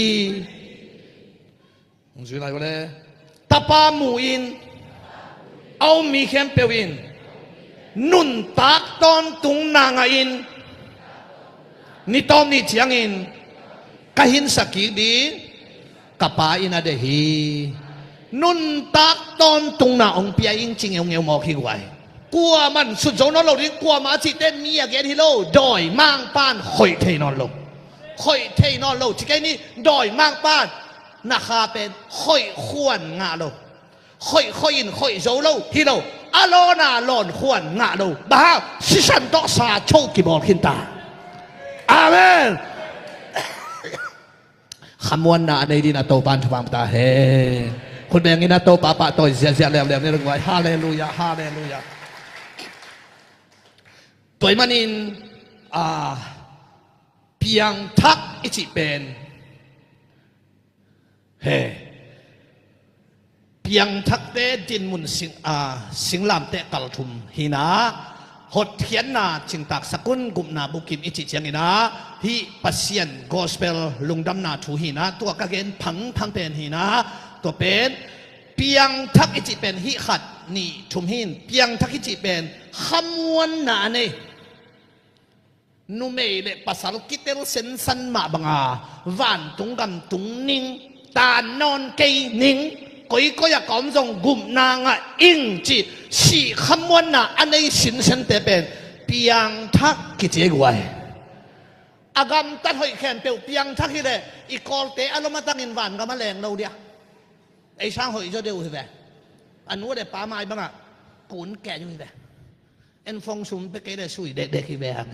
Hong zui lai uh le. Tapa mu-in a um mi khempeuh in nuntak tawntungna ngahin ni tawm ni ciangin ka hinsak kik ding ka Pa in a deih hi. Nuntak tawntungna hong pia ing ci ngeungeu mawk hi guai. Kuaman sut zo nawn lo ding, kuamah a cihte mi a gen hi lo, dawimangpan khoih thei nawn lo. Khoih thei nawn lo ci kei ni. Dawimangpan na kha pen khoih khuan ngah lo. Khoih khoih in khoih zo lo hi lo. A lawna lawn khuan ngah lo. Bang hang? Sisan tawh sa cho kibawl khin ta. Amen. Khamuanna a nei dingin a Topa'n thupha ta hen. Khut bengin a Topa pahtawi ziahziah leuleu ni lungduai. Halleluiah, halleluiah. Tua ahih manin a piangthak i cih pen he Piangthakte dinmun sing, a, singlamteh kalthum hi-in ah, hotkhiatna cingtaak sak un, gupna bukim i cih ciangin ah, hih Pasian gospel lungdamna thu hi-in ah, tua ka gen phangphang pen hi-in ah, tua pen piangthak i cih pen hih khat, nih, thum hi-in, piangthak i cih pen khamuanna a nei, numei le pasal kitel sensan mah banga, vantung gam tung ning, taan nawn kei ning, koikoi ah ka om zong gupna ngah ing cih, sih khamuanna a nei sinsente pen piangthak kici ei guai. A gamtat hoih khempeuh piangthak hileh i Kawlte a lom a tangin vangam a leng lo dia. Ei sang hoih zaw deuh hi ve. A nu le pa mai bangah kun kei uh hi ve. En fong sum pe kei le sui dekdek hi ve hang.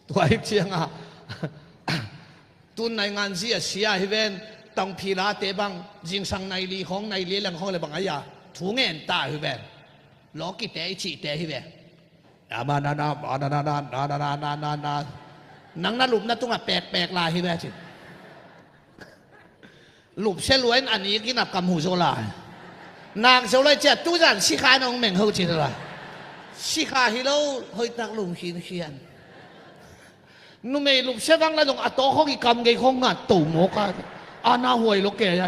Tua hi ciangah tun naingan zi a sia hi ven, tangphilate bang zingsang nai li khawng, nai li leng khawng le bang a ia thu ngen ta hi ven. Lawkite i cihte hi ve. Ama na na, ana na na, na na na na na na. Nang na lupna tungah pekpek lai hi ve ci. Lupsia lua in a nik in a kam hu zo lai. Nak zo lai cia tuzan sikha in a hong meng ho ci lai. Sikha hi lo, hoihtak lum khinkhian. Numei lupsia vang la zong a tawk khawng i kam gei khawng ngat to mawk a. A na huai lo kei a.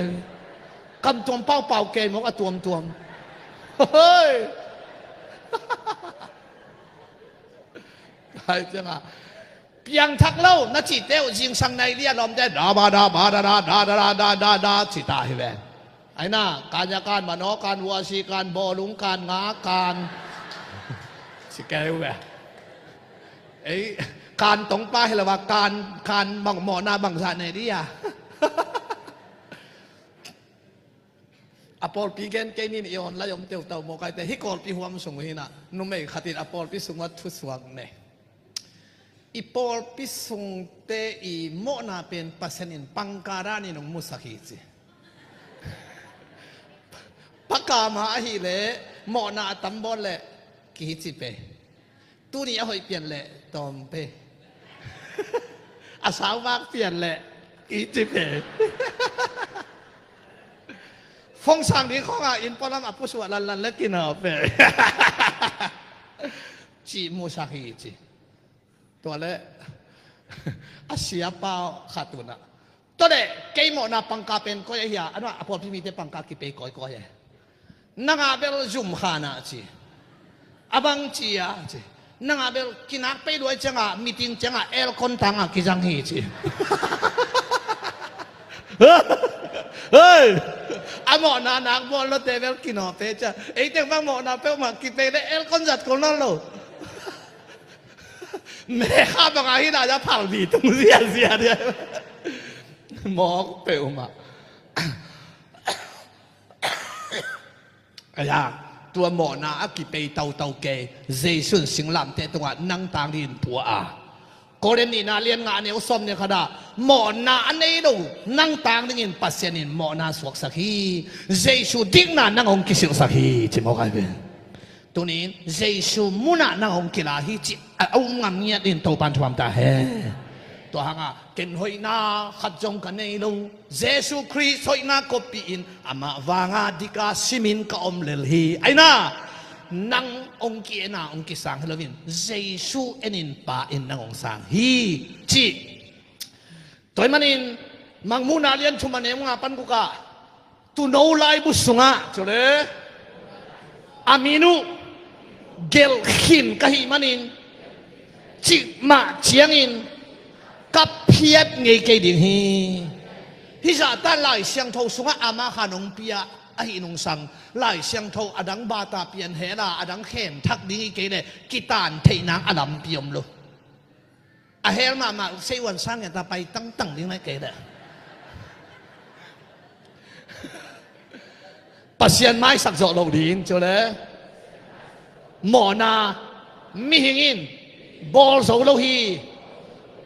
Kam tuam paupau kei mawk a tuamtuam. Hoi. Hai ciangah piangthak lo na cihte uh zingsang nai li a lawmte da ba da ba da da da da da da da da ci ta hi ve. Aina kan ya kan manaw kan vuasi kan bawlung kan nga kan ci kei uh ve. Ei kan tongpa hi lo a kan kan bang mawhna bangzah nei li a. A pawlpi gen kei nin i awn lai om teutau mawkaite hi kawlpi huam sung uh hinah numei khatin a pawlpi sungah thusuak ne. I pawlpi sungte i mawhna pen Pasian in pangka danin hong musak hi ci. Pakama ahileh mawhna a tambawl leh kici pe. Tuni a hoih pian leh tawm pe. A sauvak pian leh kici pe. Fongsang ding khawngah inn pualam a pusuah lanlan le kinau pe. Cih musak hi ci. Tua le a siapa khat unah tua le kei mawhna pangka pen koi ahi a, a nuah a pawlpi mite pangka kipei kawikawi e. Nangah bel zumkhanah ci. A bang ci a ci. Nangah bel kinak pei luai ciangah meeting ciangah aircon tangah kizang hi ci. Hei! A mawhna nak bawl lote bel kinawte cia. Eiteng bang mawhna peuhmah kipei le aircon zat kul nawn lo. Mekha bangah hi lai a phalbi tung ziazia dia. Mawk peuhmah. Aya, tua mawhna a kipei tautau kei Jesu in singlamteh tungah nang tang dingin pua a. Korin nihna lian nga a neu sawm ne khat ah mawhna a nei lo nang tang dingin Pasian in mawhna suaksak hi. Jesu dikna nang hong kisilhsak hi ci mawk ai ve. Tunin Jesu munah nang hong kila hi ci a um ngam ngiat in Topan thuam ta he. Tua hanga ken hoihna khat zong ka nei lo. Jesu Khrist hoihna koppih in amah vanga dika simin ka om lel hi. Aina nang hong ki-ena hong kisang hi loin Jesu enin pa in nang hong sang hi. Cih. Tua hih manin Mangmuhna lian thum a neu nga pan gukah tuuno laibu sungah cule a min uh gelh khin ka hih manin cikmah ciangin ka phiat ngei kei ding hi. Hih zahtan Lai Siangtho sungah ama khan hong pia ahi nungsang Lai Siangtho a dang bata pian hela a dang khen thak ding hi kei le kitan theihna a lampi om lo. A hel mahmah uh seiuan sang ngiat a pai tangtang ding lai kei le Pasian maisak zawh loh ding cule mawhna mihing in bawl zo lo hi.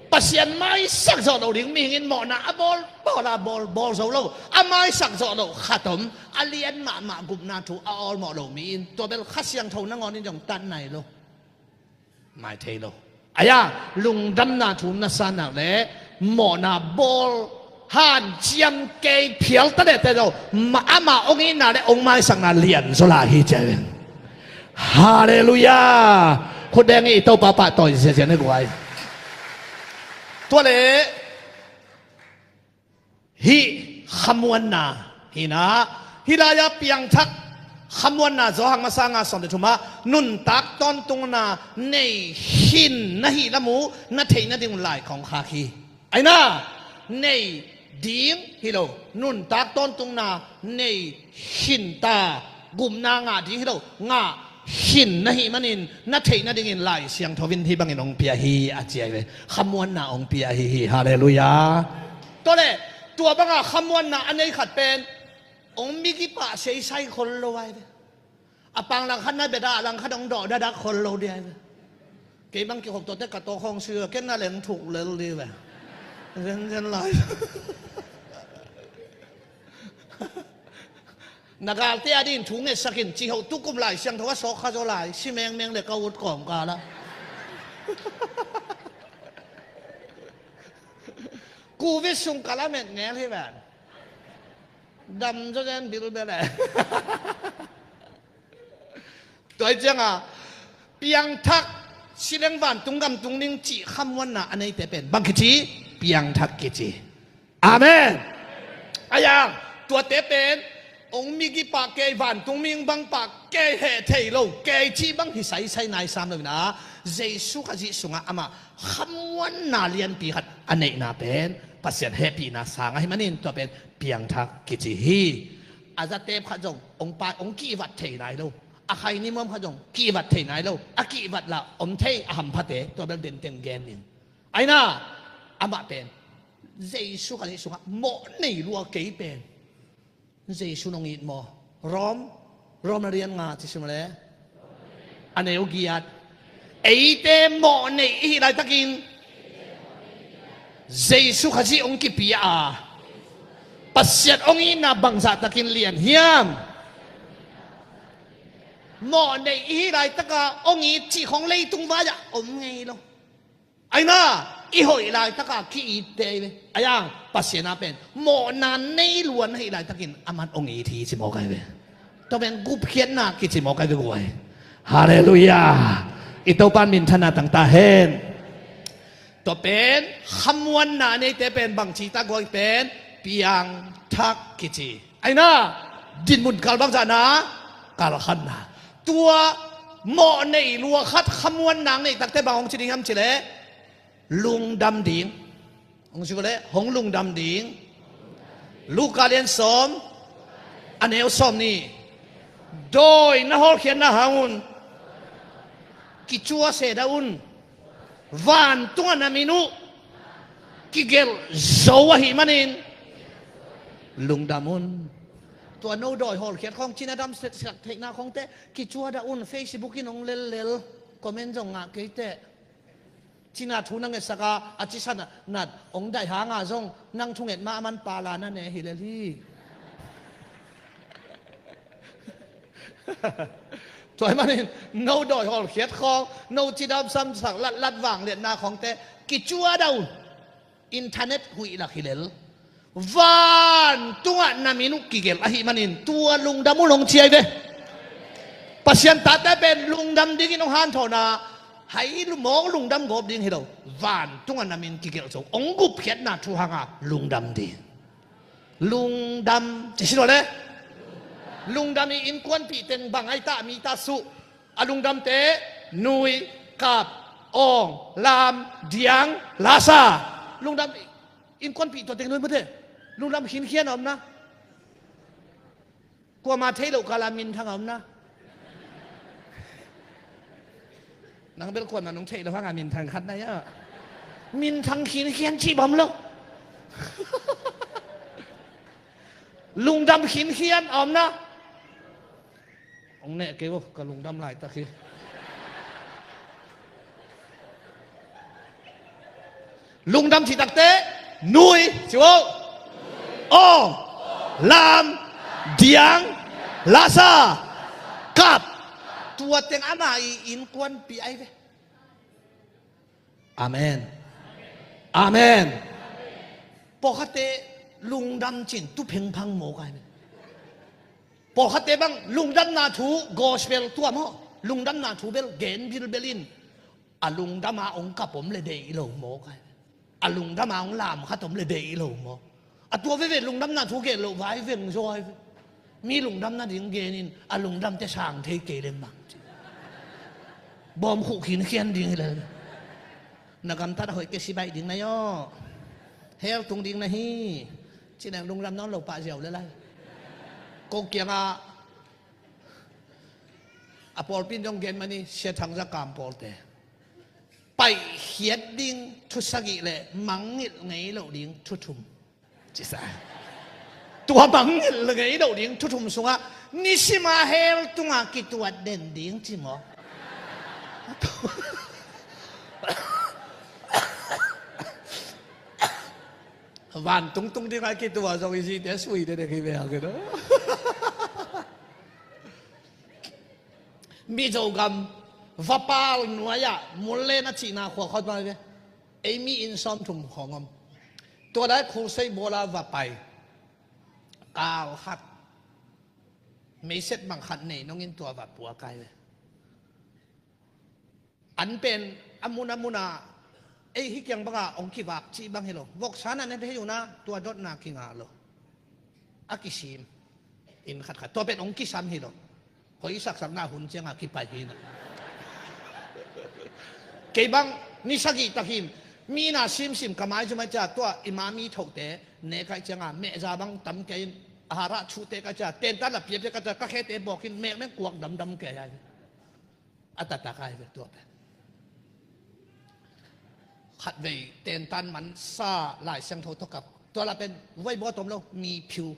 Pasian maisak zawh loh ding mihing in mawhna a bawl bawl a bawl bawl zo lo a maisak zawh loh khat om a lian mahmah gupna thu a awlmawh lo mi in tua bel Kha Siangtho nangawn in zong tan nai lo. Mai thei lo. Aya lungdamna thu na sa nak le mawhna bawl Hanciam kei phial ta leh te zo, ma-, amah hong itna le hong maisakna lian zaw lai hi ci a hi. Halleluiah. Khut beng i Topa pahtawi ziazia ni guai. Tua leh hih khamuanna hi na, hih lai-a piangthak khamuanna Johan masa nga sawm le thum ah nuntak tawntungna nei khin na hih lam uh na theih nading lai kong khak hi. Aina, nei ding hi lo, nuntak tawntungna nei khin ta, gupna ngah ding hi lo, ngah khin na hih manin na theih nadingin Lai Siangtho in hih bangin hong pia hi a ci a hi ve. Khamuanna hong pia ahi hi. Halleluiah. Tua leh tua banga khamuanna a nei khat pen hong migipah seisai khol lo a hi ve. A pang langkhat na bia dah, a langkhat hong dawh dadak khol lo ding a hi ve. Kei bang kikhop tuate ka tawk hong si ve, ken na leng thuk lel ding ve. Zenzen lai. Na galte a dingin thu ngetsak in, cihoh tukum Lai Siangtho a sawk kha zaw lai, si mengmeng le ka ut kawmkal ah. Covid sung ka lamet ngel hi ven. Dam zaw zen bilbel e. Tua hi cianga piangthak, si leng vantung gam tung ding cih khamuanna a neite pen bang kici? Piangthak kici. Amen. Ayang, tuate pen hong migipah kei, vantung mihing bang pah kei, heh thei lo kei cih bang hi saisai nai sam lo ina, Jesu Khazih sungah amah khamuanna lianpi khat a neihna pen Pasian hehpihna sang ahih manin tua pen piangthak kici hi. A zatep khat zong hong pai, hong kihvat thei nai lo. A khai nimuam khat zong kihvat thei nai lo. A kihvat lah om thei, a hamphate, tua bel denteng gen ning. Aina, amah pen Jesu Khazih sungah mawh nei lua kei pen Jesu nong it maw? Rom, Rom a lian nga ci sim le, a neu giat. Eite mawh nei i hih laitakin Jesu Khazih hong kipia a, Pasian hong itna bangzah takin lian hiam? Mawh nei i hih laitaka hong it cih khong leitung vai-ah om ngei lo. Aina, i hoih laitaka ki-itte i ve. Ayang, Pasian a pen mawhna nei luan ahih laitakin aman hong it hi ci mawk ai ve. Tua pen gupkhiatna kici mawk ai ve guai. Halleluiah. I Topan minthanna tangta hen. Tua pen khamuanna neite pen bangci ta guai pen piangthak kici. Aina, dinmun kal bangzahna kalkhanna. Tua mawh nei lua khat khamuanna nei takte bang hong ci ding hiam cileh, lungdam ding. Hong ci ko leh hong lungdam ding. Luka lian sawm, a neu sawm nih. Dawi na hawlkhiatna hang un kicua se dah un. Vantungah na min uh kigelh zo ahih manin lungdam un. Tua no dawi hawlkhiat khawng cina dam sak theihna khawngte kicua dah un. Facebook in hong lellel, comment zong ngah kei teh. Cina thu na ngetsak a, a cisan a nat hong daih hanga zong nang thunget mah a man pala na ne hi lel hi. Tua ahih manin no dawi hawlkhiat khawng, no cidam samsak latlat vangliatna khawngte kicua dah un. Internet huih lak hi lel. Vantungah na min uh kigelh ahih manin tua lungdam un hong ci ai ve. Pasian tate pen lungdam dingin hong hanthawn a, hai lu mawk lungdam gawp ding hi lo. Vantungah na min kigelh zo, hong gupkhiatna thu hanga lungdam ding. Lungdam ci si lo le. Lungdam i innkuanpih teng bang ai ta, mi ta suh. A lungdamte nui, kap, awng, lam, diang, lasa. Lungdam innkuanpih tua teng nui mute. Lungdam khinkhian a om na. Kuama thei loh kala minthang a om na. Nang bel kuama nong thei loh hanga minthang khat na ia. Minthang khinkhian cih bang om lo. Lungdam khinkhian a om na. Hong neh kei vo, ka lungdam laitak hi. Lungdam cih takte nui ci vo. Awng, lam, diang, lasa, kap. Tua teng ama i innkuanpih ai ve. Amen. Amen. Pawlkhatte lungdam cin tu phengphang maw kai ve. Pawlkhatte bang lungdamna thu gospel tua maw, lungdamna thu bel gen bilbel in, a lungdama hong kap om le deih lo maw kai ve. A lungdama hong lam khat om le deih lo maw. A tua veve lungdamna thu gen loh vai veng zaw ai ve. Mi lungdam nading genin a lungdamte sang thei kei leng bang ci. Bawm khuh khinkhian ding hi lel. Na gamtat a hoih kei si baih ding na hi aw. Hell tung ding na hi. Ci neng lungdam nawn lo pah ziau le lai. Ko kiangah a pawlpi in zong gen mani Sia Thang Za Kam pawlte. Paihkhiat ding thu sagih le mangngilh ngei loh ding thu thum. Cisa. Tua mangngilh ngei loh ding thu thum sungah nisima hell tungah kituat den ding ci maw? Vantung tung dingah kituat zong i zite sui dede kei ve a kei no. Mizo gam Vapal nuai-ah Mullen a cihna khua khawng pai ve. Ei mi inn sawmthum khawng om. Tua lai khulsei bawla va pai. Kal khat meiset bang khat nei nongin tua va pua kai ve. An pen a mun a muna ei hi kiang banga hong kivak cih bang hi lo. Voksa na ne thei una tua dotna kinga lo. A kisim inn khatkhat tua pen hong kisam hi lo. Hoi saksakna hun cianga kipai hi na. Kei bang ni sagih takin mi na simsim ka mai zumai cia tua i ma mi thote ne kai cianga mehza bang tam kei in a harah chute ka cia tentan la piapia ka cia ka khete bawkin mekmeng kuak damdam kei ai. A taktak ai ve tua pen. Khatvei tentan mansa Lai Siangtho tawh kap tua la pen vuai bawt om lo mi phiu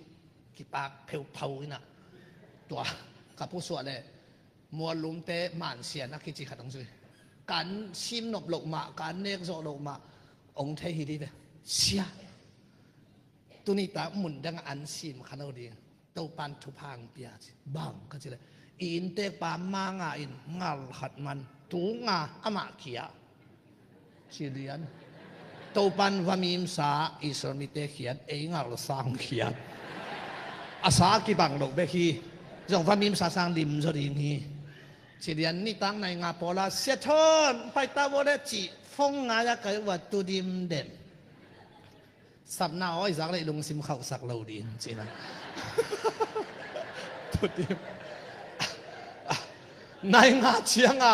kipak pheuphau ina. Tua ka pusuah le muallumte mansian a kici khat hong zui. Kan simnop loh mah kan nek zawh loh mah hong thei hi dih ve. Sia tuni tak mun dang an sim kha lo ding. Topan thupha hong pia ci bang ka ci le i inntekpa manga in ngal khat man tu nga amah kia ci lian. Topan va mimsa Israel mite khiat ei ngal sang khiat. A sa kibang loh bek hi. Zong va mimsa sang lim zaw ding hi. Ci lian nitak nai nga pawla Sia Thawn paita vua le ci fong ngai a kai ua tudim den. Sapna awi zak leh lungsim khauhsak lo ding cina. Tudim. Nai nga cianga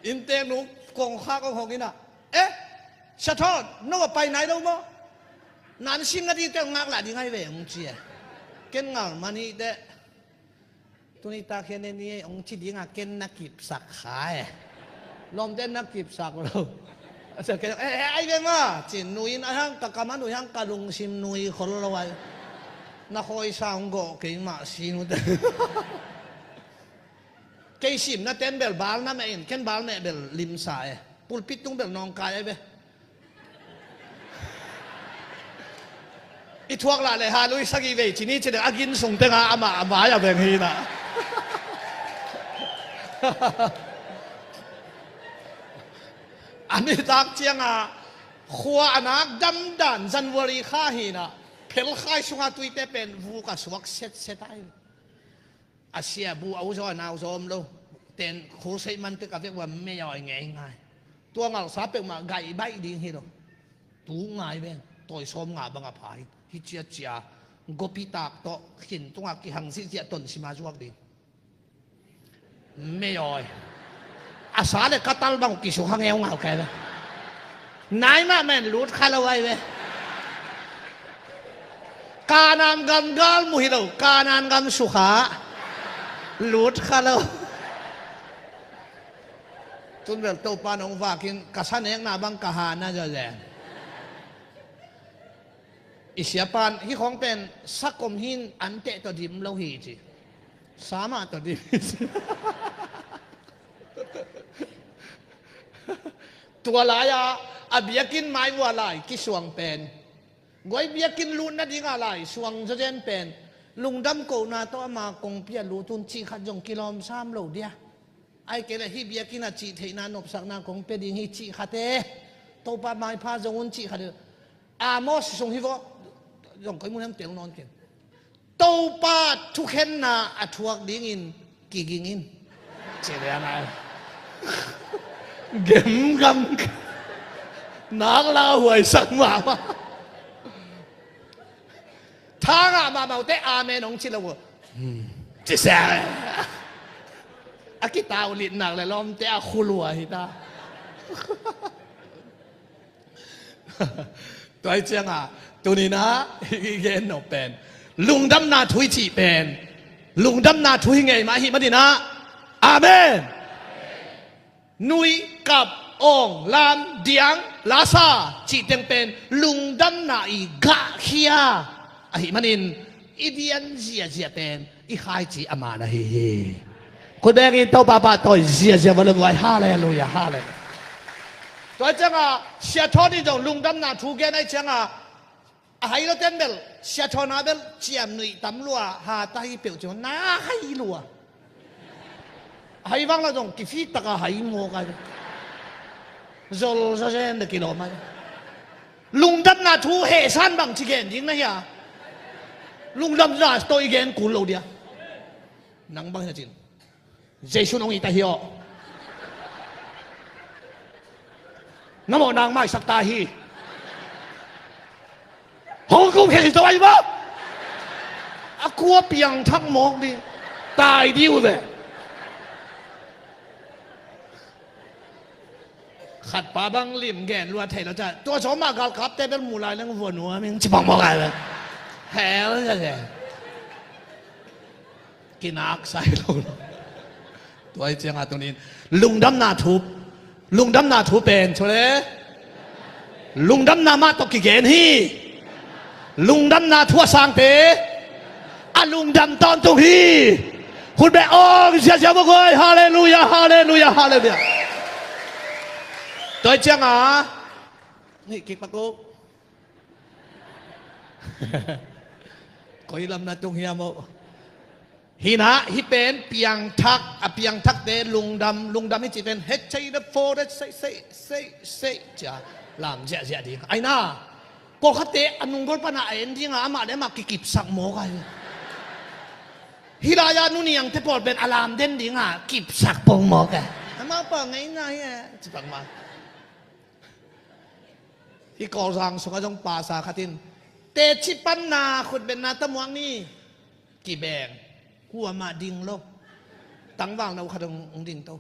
innte nu kongkha kong hong ina. Eh, Sia Thawn no a pai nai lo maw? Nan sim nga dite ngak lah ding ai ve hong ci e. Ken ngal mani te. Tuni tak hian e ni hong ci dinga ken na kipsak kha e. Lawmte na kipsak lo. A cia ken e e ai ve ma cin nuin a hang ka kama nui hang ka lungsim nui khol lo ai. Na khawisa hong gawh kei mah si nute. Kei simna ten bel bal na meh in ken bal meh bel limsa e. Pulpit tung bel nawngkai ai ve. I thuak lah le ha lui sagih vei cini cini a gin sung tenga amah a mai a veng hi na. A nitak cianga khua a nak damdan January kha hi na. Phelkhai sunga tuite pen vuk a suak setset ai. A sia bu a uzaw a nauzaw om lo. Ten khulseih man tek a vek ua mei a oi ngei ngai. Tua ngalsa peuhmah gaih baih ding hi lo. Tu ngai ven tawi sawm nga bang a pha hi. Hi cia cia gopi tak tawh khin tunga kihang zihziah ton sima zuak ding. Mei a oi. A sa le ka tal bang kisuk hang eu ngal kai ve. Nai mah men lut kha lo ai ve. Kanan gam gal mu hi lo Kanan gam sukha. Lut kha lo. Tun bel Topa nong vakin ka sa nekna bang ka hana zazen. I siapan hi khawng pen sakom hin an teh tawh dim lo hi ci. Sama tawh dim hi ci. Tua lai-a a biakinn mai vua lai kisuang pen guai biakinn lut nadinga lai suang zazen pen lungdam kohna tawh ama kongpi a lut un cih khat zong kilawm sam lo dia. Ai kei le hih biakinn a cih theihna nopsakna kong pia ding hi cih khat e. Topa maipha zong un cih khat e. Amos sung hi vawh. Zong koi mun hong tel nawn ken. Topa thukhenna a thuak dingin kiging in. Ci lian ai. Gemgam. Nak lauhuaisak mahmah. Thangah mahmah uh teh amen hong ci lo uh. Hmm. Ci sia. A kitau litnak le lawmte a khulua hi ta. Tua hi ciangah tuni-in ah i gen nop pen lungdamna thu i cih pen lungdamna thu hi ngei mah ahih manin ah. Amen. Nuih, kap, awng, lam, diang, lasa cih teng pen lungdamna i gahkhia ahih manin i dian ziazia pen i khaici a man ahi hi. Khut bengin Topa pahtawi ziazia vua le vuai. Halleluiah, halleluiah. Tua ciangah Sia Thawn in zong lungdamna thu gen ahih ciangah a hai lo ten bel Sia Thawn a bel ciamnuih tam lua ha ta hi peuh ciang na hai lua. A hai vang la zong kifik taka hai mawk ai. Zol zazen de kilawm ai. Lungdamna thu hehsan bang ci gen ding na hia? Lungdamna tawh i gen kul lo dia. Nang bang hi na cin Jesu in hong it ta hi aw. Na mawhna hong maisak ta hi. Hong kum khia hi zo ai maw? A kua piangthak mawk ding. Tai ding uh ve. Khatpa bang lim gen lua thei lo ca. Tua sawm mah galkapte bel mu lai leng vua nuam ing ci pang mawk ai ve. Hell ya ve. Kinak sai lo lo. Tua hi ciangah tuni-in lungdamna thu, lungdamna thu pen cu le lungdamna mah tawh kigen hi. Lungdamna thu a sangte a lungdam tawntung hi. Khut beng awng ziazia vua guai. Halleluiah, halleluiah, halleluiah. Tua hi ciangah hih kik pak uh. Koi lam na tung hiam aw? Hi na, hih pen piangthak, a piangthakte lungdam, lungdam hi cih pen hecei na fo de sei sei sei sei cia lam ziahziah ding. Ai na, pawlkhatte a nunggol pana a en dinga amah le amah kikipsak mawk ai. Hih lai-a nuniangte pawl pen a lam den dinga kipsak pong mawk ai. Amah pa ngeina hi e, ci pak mah. Hih Kawlzang sungah zong pasa khat in teci panna khutbetna tamuak ni. Kibeng. Kuamah ding lo. Tangval no khat hong ding to.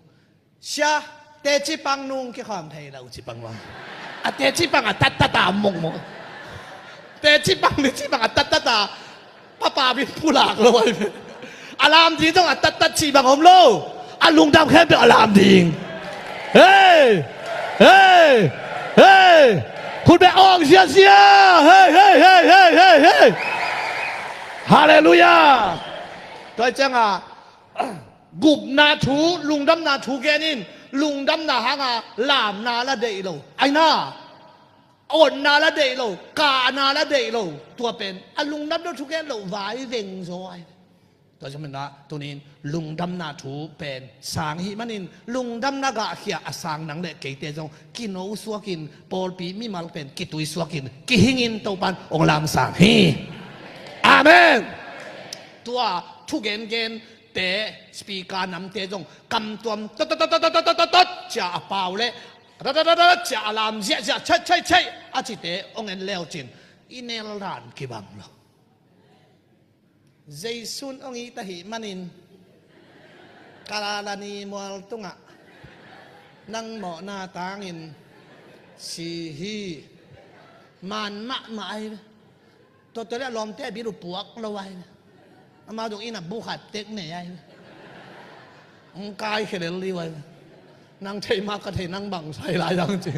Sia, teci pang nung kikhawm thei lo ci pang ua. A teci pang a tattat a mokmok. Teci pang ni ci pang a tattat a Papa bin pulak lo ai ve. A lam ding zong a tattat cih bang om lo. A lungdam khempeuh a lam ding. Hei! Hei! Hei! Khut beng awng ziazia. Hei, hei, hei, hei, hei, hei. Halleluiah. Tua ciangah gupna thu, lungdamna thu gen in. Lungdamna hanga lamna la deih lo. Ai na. Awtna la deih lo, kahna la deih lo. Tua pen a lungdam lo thugen lo vai veng zaw ai. Tua zong mena tunin lungdamna thu pen sang hih manin lungdamna gahkhia a sang nang le keite zong kino suakin pawlpi mimal pen kitui suakin kihingin Topan ong lamsang hi. Amen. Tua thugengen te speaker namte zong kamtuam tot tot tot tot tot tot cia a pau le Rararara cia a lam ziahziah, chei chei chei a cite hong en leucin i nel dan kibang lo. Jesu in hong it ahih manin Kalalani mual tungah nang mawhna tangin si hi. Man mahmah ai ve. Tua tua le a lawmte a bil uh puak lo ai ve. Amau dong inn ah bu khat tek nei ai ve. Hong kai khelel liu ai ve. Nang thei mah ka thei nang bang sai lai dang ci.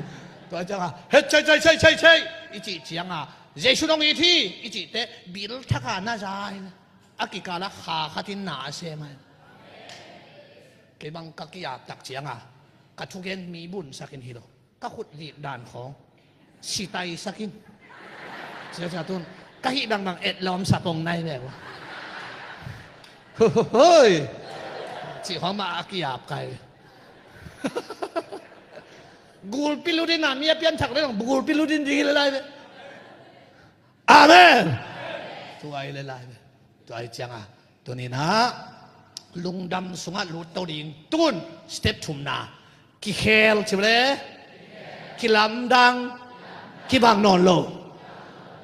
Tua ciangah he chei chei chei chei chei i cih ciangah Jesu in hong it hi i cih teh bil thak a na za ai ve. A kikal ah kha khat in na a sem ai ve. Kei bang ka ki-ap tak ciangah ka thugen mi bunsak in hi lo. Ka khut vik dan khawng sitaisak in. Sia sia tun ka hih bangbang etlawm sapong nai ve uh. Hoi. Cih khawng mah a ki-ap kai ve. Gulpi lutin a mi a pianthak le gulpi lutin ding hi le lai ve. Amen. Tua i le lai ve. Tua i cianga tuninah lungdam sungah lut to ding. Tun step thumna kikhel ci le kilamdang, kibang nawn lo.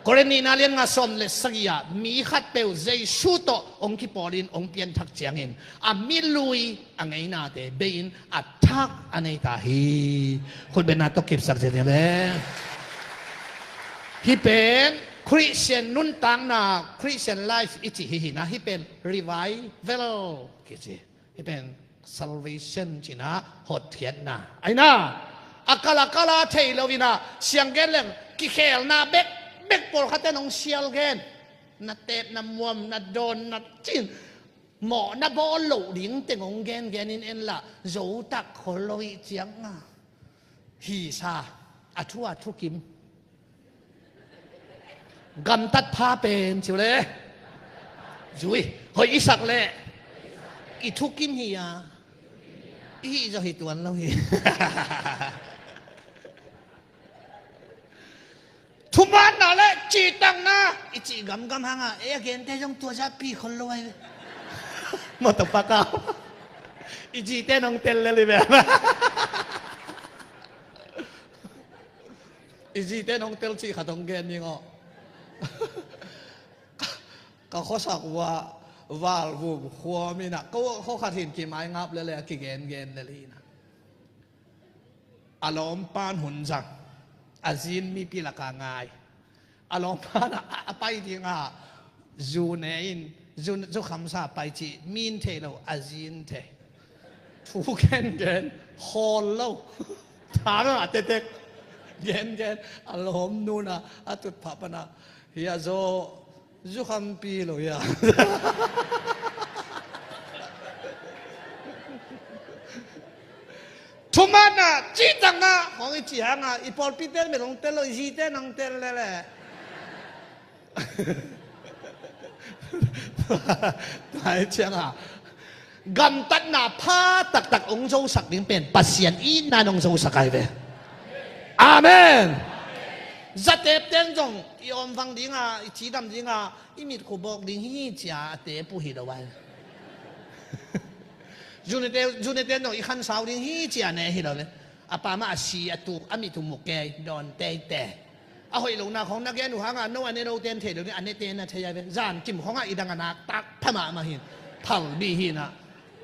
Korin nihna lian nga sawm le sagih ah mi khat peuh Jesu tawh hong kipawl in hong pianthak ciangin a milui a ngeinate bei-in a thak a nei ta hi. Khutbetna tawh kipsak ciat hi le. Hih pen Khristian nuntakna, Khristian life i cih hi hi na, hih pen revival kici. Hih pen salvation cihna hotkhiatna ahi na. A kal a kal a thei lo inah siang gen leng kikhelna bekbek pawlkhatte nong sial gen. Na teep na muam na dawn na cin mawhna bawl loh ding teng hong gengen in en lah zotak khol lo ih cianga hi sa a thu a thukim. Gamtat pha pen ci uh le zui hoih i sak le i thukim hi a i hih zaw hi tuan lo hi. Thumaanna le cihtakna i cih gamgam hanga ei a gente zong tua zahpi khol lo ai ve. Mawtaw pakau i zite nong tel lel i ve. I zite nong tel cih khat hong gen ding aw. Ka khuasak uh ah valvum khuam inah ko khuakhat hin kimai ngap lele a kigengen lel inah a lawmpan hun zang a zin mipi laka ngai. A lawmpan a pai dinga zu ne in zu khamsa pai cih min thei lo a zin thei. Thu gengen hawl lo. Thana a tetek gengen a lawm nuna a tutphah pana hi a zaw zukhampi lo ia. Thumaanna cihtakna hong i cih hanga i pawlpite mit hong tel lo i zite nong tel lele. Tua i cianga gamtatna pha taktak hong zosak ding pen Pasian itna in hong zosak ai ve. Amen. Zatepten zong i omvang dinga i cidam dinga i mitkhu bawk ding hi cia a tep uh hi lo ai. Zuneten zong i khansau ding hi cia ne hi lo ve. A pa mah a si a tuk a mit uh mu kei dawn teitei. A hoih lohna khong na gen uh hanga no a ne note in thei lo ding a nete na thei ai ve. Zan kim khongah i dang a nak tak pha mahmah hin phalbi hinah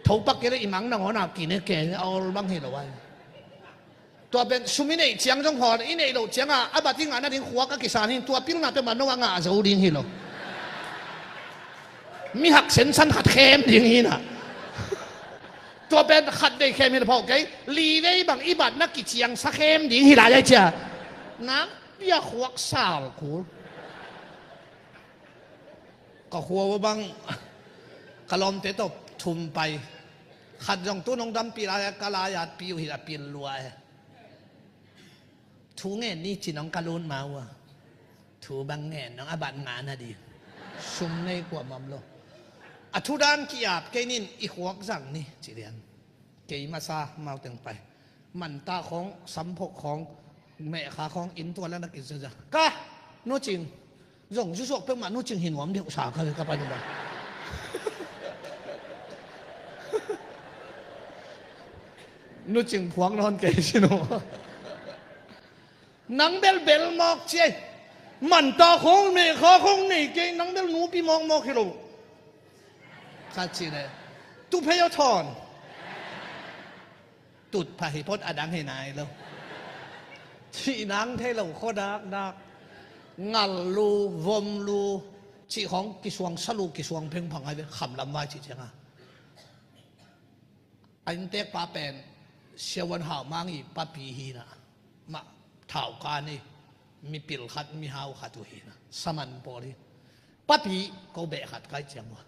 thopak kei le i mang nangawn a kine kei a ol bang hi lo ai. Tua pen sum i neih ciang zong hawl i neih loh cianga a bat i ngah nading khuak a kisan hin tua pilna peuhmah no a ngah zo ding hi lo. Mi hak sensan khat khem ding hinah tua pen khat vei khem hi lo phawh kei li vei bang i bat na kiciangsa khem ding hi lai ai cia. Nak pia khuak sal kul. Ka khua uh bang ka lawmte tawh thum pai. Khat zong tu nong dampi lai a ka lai at pi uh hi a pil lua e. Thu ngen ni ci nong ka lun ma uh a thu bang ngen nong a bat nga na di. Sum nei kuamam lo. A thu dan ki-ap kei nin i khuak zang ni ci lian. Kei masa mau teng pai. Manta khong samphok khong mehkha khong inn tua lana kizaza ka nu cing zong zuzuak peuhmah nu cing hi nuam deuh sa ka ka pai nuam. Nu cing phuak nawn kei si nu. Nang bel bel mawk ciai. Manta khong mehkha khong nei kei nang bel nupi mawkmawk hi lo. Khat ci le tuphei aw thawn. Tutphah hi phot a dang hi nai lo. Cih nang thei lo khuadakdak ngal lu vom lu cih khawng kisuang sa lu kisuang phengphang ai ve khamlam vai cih cianga. A inntek pa pen siavuan hau mang i papi hina mah thau kan i mipil khat mihau khat uh hina saman pawl hi. Papi ko beh khat kai ciang ua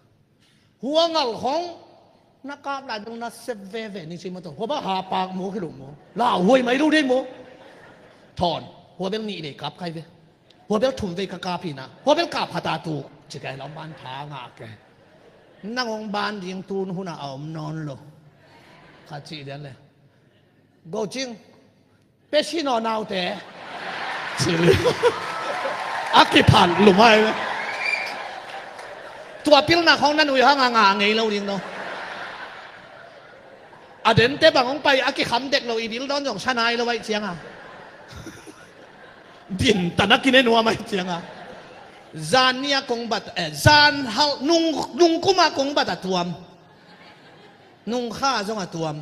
hua ngal khong na kap lai dong na sep veve ni ci ma tong hua ba ha pak mu khi lo mu la huai mai lo dei mu. Thawn hua bel nih vei kap kai ve. Hua bel thum vei ka kap hina hua bel kap khat a tuk ci kai lam ban pha ngah ke. Nang hong ban ding tun hun a a om nawn lo. Kha ci lian le go cing pe si naw naute. Ci li a kiphat lumai ve. Tua pilna khawng na nuih hanga ngah ngei lo ding no. A dente bang hong pai a kikham dek lo i bil dawn zong sa nai lo aih cianga. Din tan a kine nuam aih cianga. Zan nia kong bat, eh, zan hal, nung, nung kuma kong bat a tuam. Nungkha zong a tuam.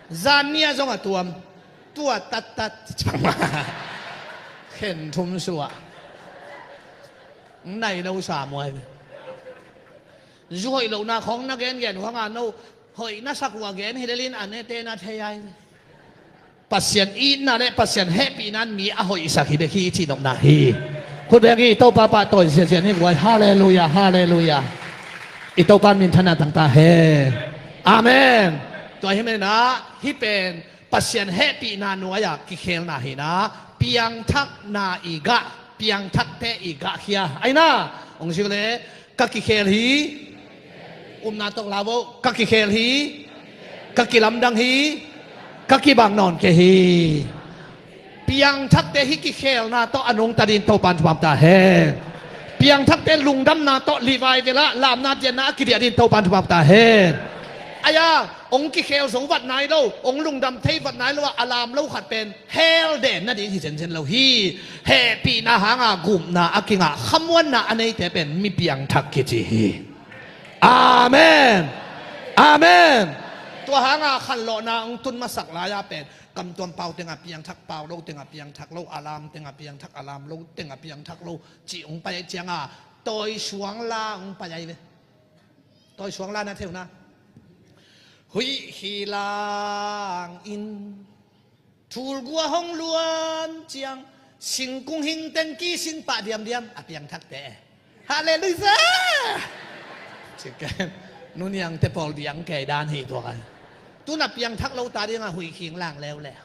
Zan nia zong a tuam. Tua tattat. Khen thum suah. Nai lo sa muai. Zu hoih lohna khawng na gengen uh hanga no hoih na sak uh a gen hi lelin a nete na thei ai. Pasian itna le Pasian hehpihna in mi a hoihsak hi bek hi i cihnopna hi. Khut beng hi. Topa pahtawi siasia ni guai. Halleluia, halleluia. I Topa minthanna tangta he. Amen. Tua hi menah hih pen Pasian hehpihna nuai-a kikhelna hina, piangthakna i gah, piangthakte i gahkhia aina. Hong zil le, ka kikhel hi. Upna tawh lau vo. Ka kikhel hi. Ka kilamdang hi. Ka kibang nawn kei hi. Piangthakte hih kikhelna tawh a nungta dingin Topan thupha ta hen. Piangthakte lungdamna tawh livai velah lamna tianna a kidiah dingin Topan thupha ta hen. Aia, hong kikhel zo vat nai lo, hong lungdam thei vat nai lo a, a lam lo khat pen hell den nading hi zenzen lo hi. Hehpihna hanga gupna a kingah khamuanna a neite pen mi piangthak kici hi. Amen. Amen. Tua hanga khanlawhna hong tun masak lai-a pen kamtuam pau tengah piangthak, pau lo tengah piangthak lo, a lam tengah piangthak, a lam lo tengah piangthak lo cih hong pai aih cianga tawi suang la hong pai ai ve. Tawi suang la na theu na. Huih khi lang in thulgua hong luan ciang singkung hing teng kising pah diamdiam a piangthakte. Halleluia. Ciken nuniangte pawl diang kei dan hi tua kan. Tuna piangthak lo ta dinga huih khing lang leuleu.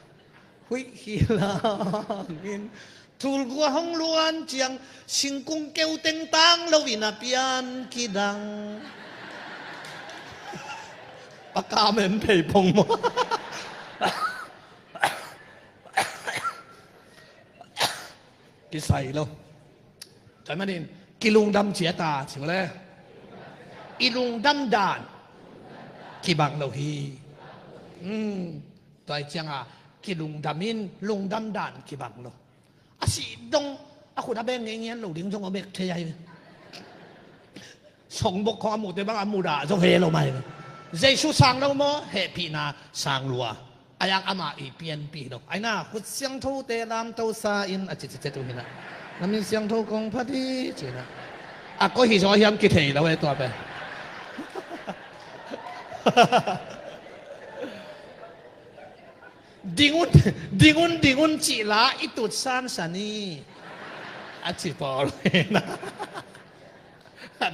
Huih khi lang in thulgua hong luan ciang singkung keu teng tang lo in a pian kidang. A kamen phei pong maw? Kisai lo. Tua manin kilungdam ciata ci le. I lungdam dan kibang lo hi. Hmm. Tua cianga kilungdam in lungdam dan kibang lo. A sih dong a khut a beng ngei ngian lo ding zong a bek thei ai. Songbok khong a mute bang a mudah zong he lo mai. Jesu sang lo maw? Hehpihna sang lua. A yang ama i pianpih lo. Aina khut siangthote lamto sa in a cicicet uh hina. Na min siangtho kong phat hi cina. A koi hi zaw hiam kithei lo e tua pe. Dingun, dingun, dingun cih la i tut sansan hi. A ci pawl hina.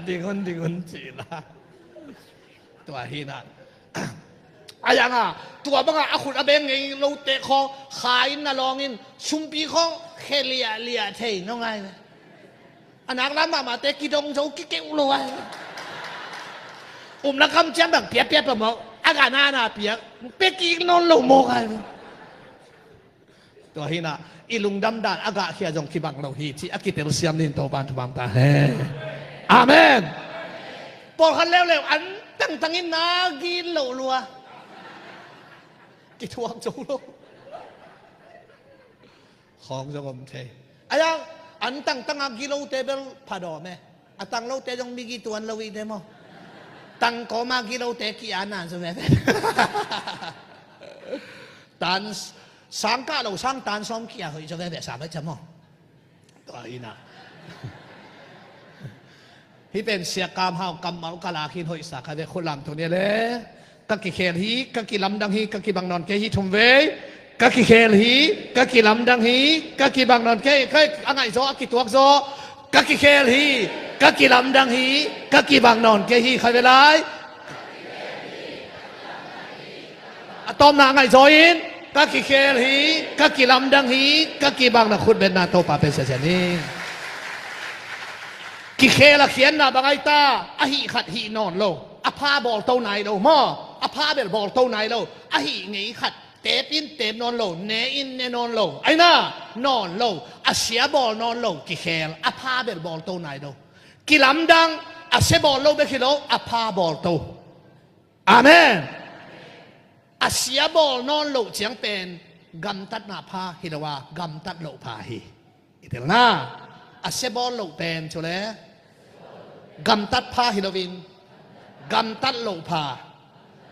Dingun, dingun cih la. Tua hina. A yanga tua banga a khut a beng ngei lote khawng khain na lawngin sumpi khawng khe liahliah thei no ngai. A nak lam mahmahte kidong zo kikeuh lo a. Upna kam ciam bang piakpiak pamawh a gah nana piak pia kik nawn lo mawk a. Tua hina i lungdam dan a gahkhia zong kibang lo hi ci a kitelsiam nin Topan thupha ta he. Amen. Pawlkhat leuleu an tangtangin na gin lo lua. Kithuak zo lo. Khawng zong om thei. Aia, an tangtanga gilote bel phadawm e. A tanglote zong migi tuan lo ite maw? Tangkawma gilote ki-ana zo veve. Tan sangkah lo sang tan sawm kia hoih zo veve sa bai ca maw? Tua ina. Hih pen siakam hau kammal ka lak hin hoihsa kha ve khut lam tuni le. Ka kikhel hi, ka kilamdang hi, ka kibang nawn kei hi thum vei. Ka kikhel hi, ka kilamdang hi, ka kibang nawn kei. Ka a ngaih zaw, a kituak zaw. Ka kikhel hi, ka kilamdang hi, ka kibang nawn kei hi kha ve lai. A tawpna a ngaih zaw in, ka kikhel hi, ka kilamdang hi, ka kibang na khut betna Topa pe siasia ni. Kikhel a khianna bang ai ta, a hih khat hih nawn lo, a pha bawlto nai lo maw, a pha bel bawlto nai lo, a hih ngei khat tep in tep nawn lo, ne in ne nawn lo, aina nawn lo, a sia bawl nawn lo, kikhel, a pha bel bawlto nai lo. Kilamdang, a sia bawl lo bek hi lo, a pha bawl to. Amen. A sia bawl nawn loh ciang pen gamtatna pha hi lo a, gamtat loh pha hi. I telna, a sia bawl loh pen cu le gamtat pha hi loin gamtat loh pha.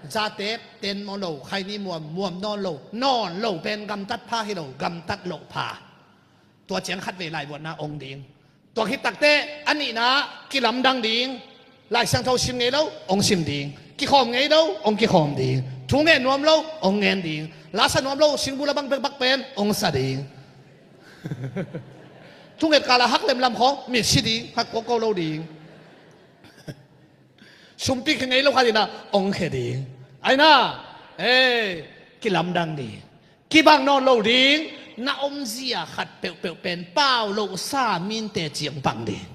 Zate ten maw lo, khaini muam, muam nawn lo, nawn lo pen gamtat pha hi lo, gamtat loh pha. Tua ciang khatvei laivuatna ong ding. Tua khit takteh a nihna kilamdang ding. Lai Siangtho sim ngei lo ong sim ding. Kikhawm ngei lo ong kikhawm ding. Thu ngen nuam lo ong ngen ding. Lasa nuam lo singbula bang bekbak pen ong sa ding. Thunget kala hak lemlam khaw mit si ding, hak koko lo ding. Sumpi khe ngei lo khat inah ong khe ding. Aina, eh, kilamdang ding. Kibang nawn lo ding, na omzia khat peuhpeuh pen pau lo sa minte ciang bang ding.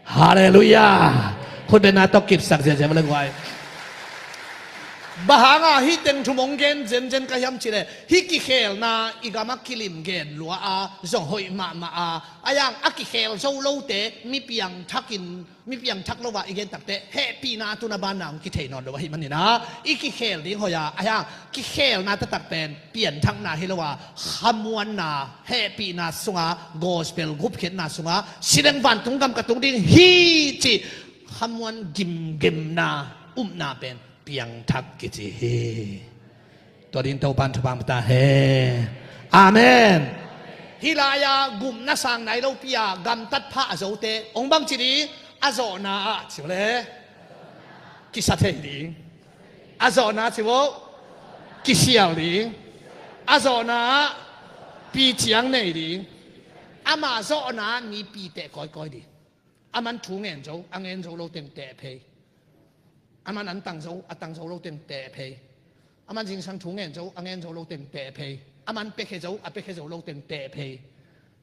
Halleluiah. Khutbetna tawh kipsak ziazia va le guai. Bang hanga hih teng thum ong gen zenzen ka hiam cihleh, hih kikhelna i gama kilim gen lua a, zong hoih mahmah a, a yang a kikhel zo lote mi piangthakin, mi piangthak lo a i gen takteh hehpihna tuna banna hong kithei nawn lo ahih maninah i kikhel ding hoih a, a yang kikhelna taktak pen pianthakna hi lo a, khamuanna, hehpihna sunga gospel gupkhiatna sunga si leng vantung gam ka tung ding hi cih khamuan gimgimna upna pen piangthak kici hi. Tua ding Topan thupha pia ta hen. Amen. Hih lai-a gupna sang nai lopi-a gamtat pha a zote ong bangci ding, a zawhna ah ci le kisa thei ding. A zawhna ci vo, kisial ding. A zawhna ah pi ciang nei ding. Ama zawhna mi pi teh kawikawi ding. Aman thu ngen zo, a ngen zo lo teng teh phei. Aman an tang zo, a tang zo lo teng teh phei. Aman zingsang thu ngen zo, a ngen zo lo teng teh phei. Aman piakhia zo, a piakhia zo lo teng teh phei.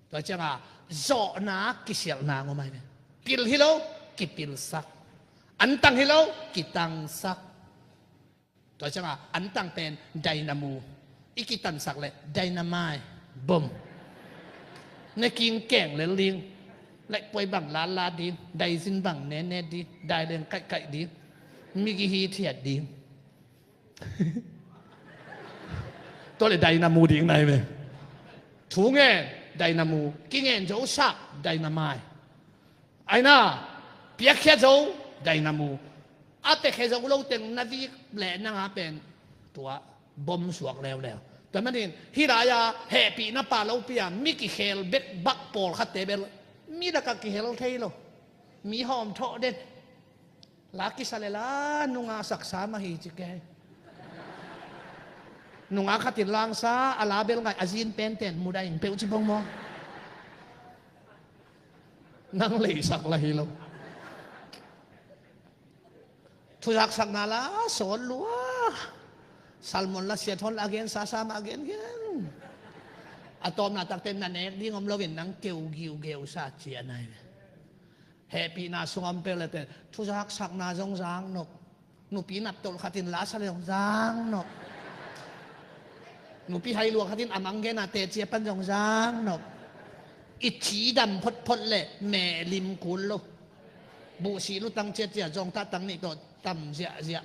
Tua cianga zawhna kisialhna ngawmai ve. Pil hi lo, kipilsak. An tang hi lo, kitangsak. Tua cianga an tang pen dynamo. I kitansak le dynamite bom. Neking keng lel ding. Laihpuai bang lala ding. Daizin bang nene ding. Daileng kaihkaih ding. Migi hi thiat ding. Tua le dynamo ding nai ve. Thu ngen dynamo. Kingen zo sak dynamite. Aina, piakhia zo dynamo. A piakhia zo lo teng na vik le nanga pen tua bom suak leuleu. Tua manin hih lai-a hehpihna pha lopi-a mi kikhel bekbak pawlkhatte bel mi lakah kihel thei lo. Mi hawm thawh den. La kisa le la nunga saksa mah hi ci ke. Nunga khatin langsa a la bel ngai a zin penten mudah in peuh ci bong maw? Nang leisak la hi lo. Thuzaksakna la sawn lua. Salmon la siat hon la a gen sasa mah a gengen. A tawpna takte na nek ding om loin nang keu giugeu sa ci a nai. Hehpihna sungah om peuh lete thuzaksakna zong zang nop. Nupi naptolh khatin lasa le zong zang nop. Nupi hailua khatin a mang gena teci a pan zong zang nop. I cidam photphot le mehlim kul lo. Buhsih lutang ciacia zongtah tang nih tawh tam ziahziah.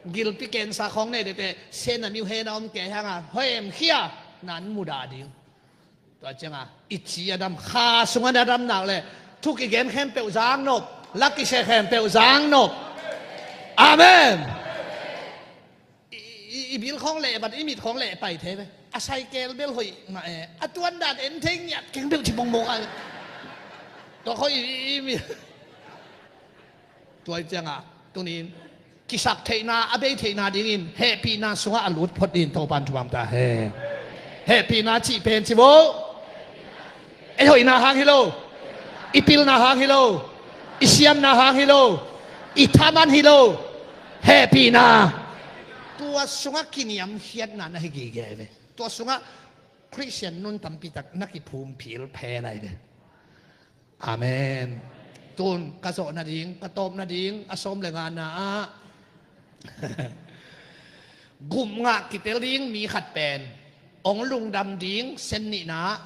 Gilpi kensa khawng nei tete sena miu hena om kei hanga hoem khia nan mudah ding. Tua cianga i ci a dam, kha sungah a dam nak le thu kigen khempeuh zang nop, la kise khempeuh zang nop. Amen. I, i, i bil khawng leh ban i mit khawng leh pai thei ve. A saikel bel hoih mah e, a tuan dan en thei ngiat keng bel ci bongmong a. Tua khawng i, i, i, i. Tua i cianga tunin kisak theihna a bei theihna dingin hehpihna sungah a lut phot dingin Topan thupha pia ta hen. Hehpihna cih pen ci vo. Ei hoihna hang hi lo. I pilna hang hi lo. I siamna hang hi lo. I thaman hi lo. Hehpihna. Tua sungah kiniamkhiatna na hi gige ve. Tua sungah Khristian nun tampi tak na kiphumphil phen ahi ve. Amen. Tun ka zawh nading, ka tawp nading a sawm le ngana ah gupngah kitel ding mi khat pen hong lungdam ding sen nihna ah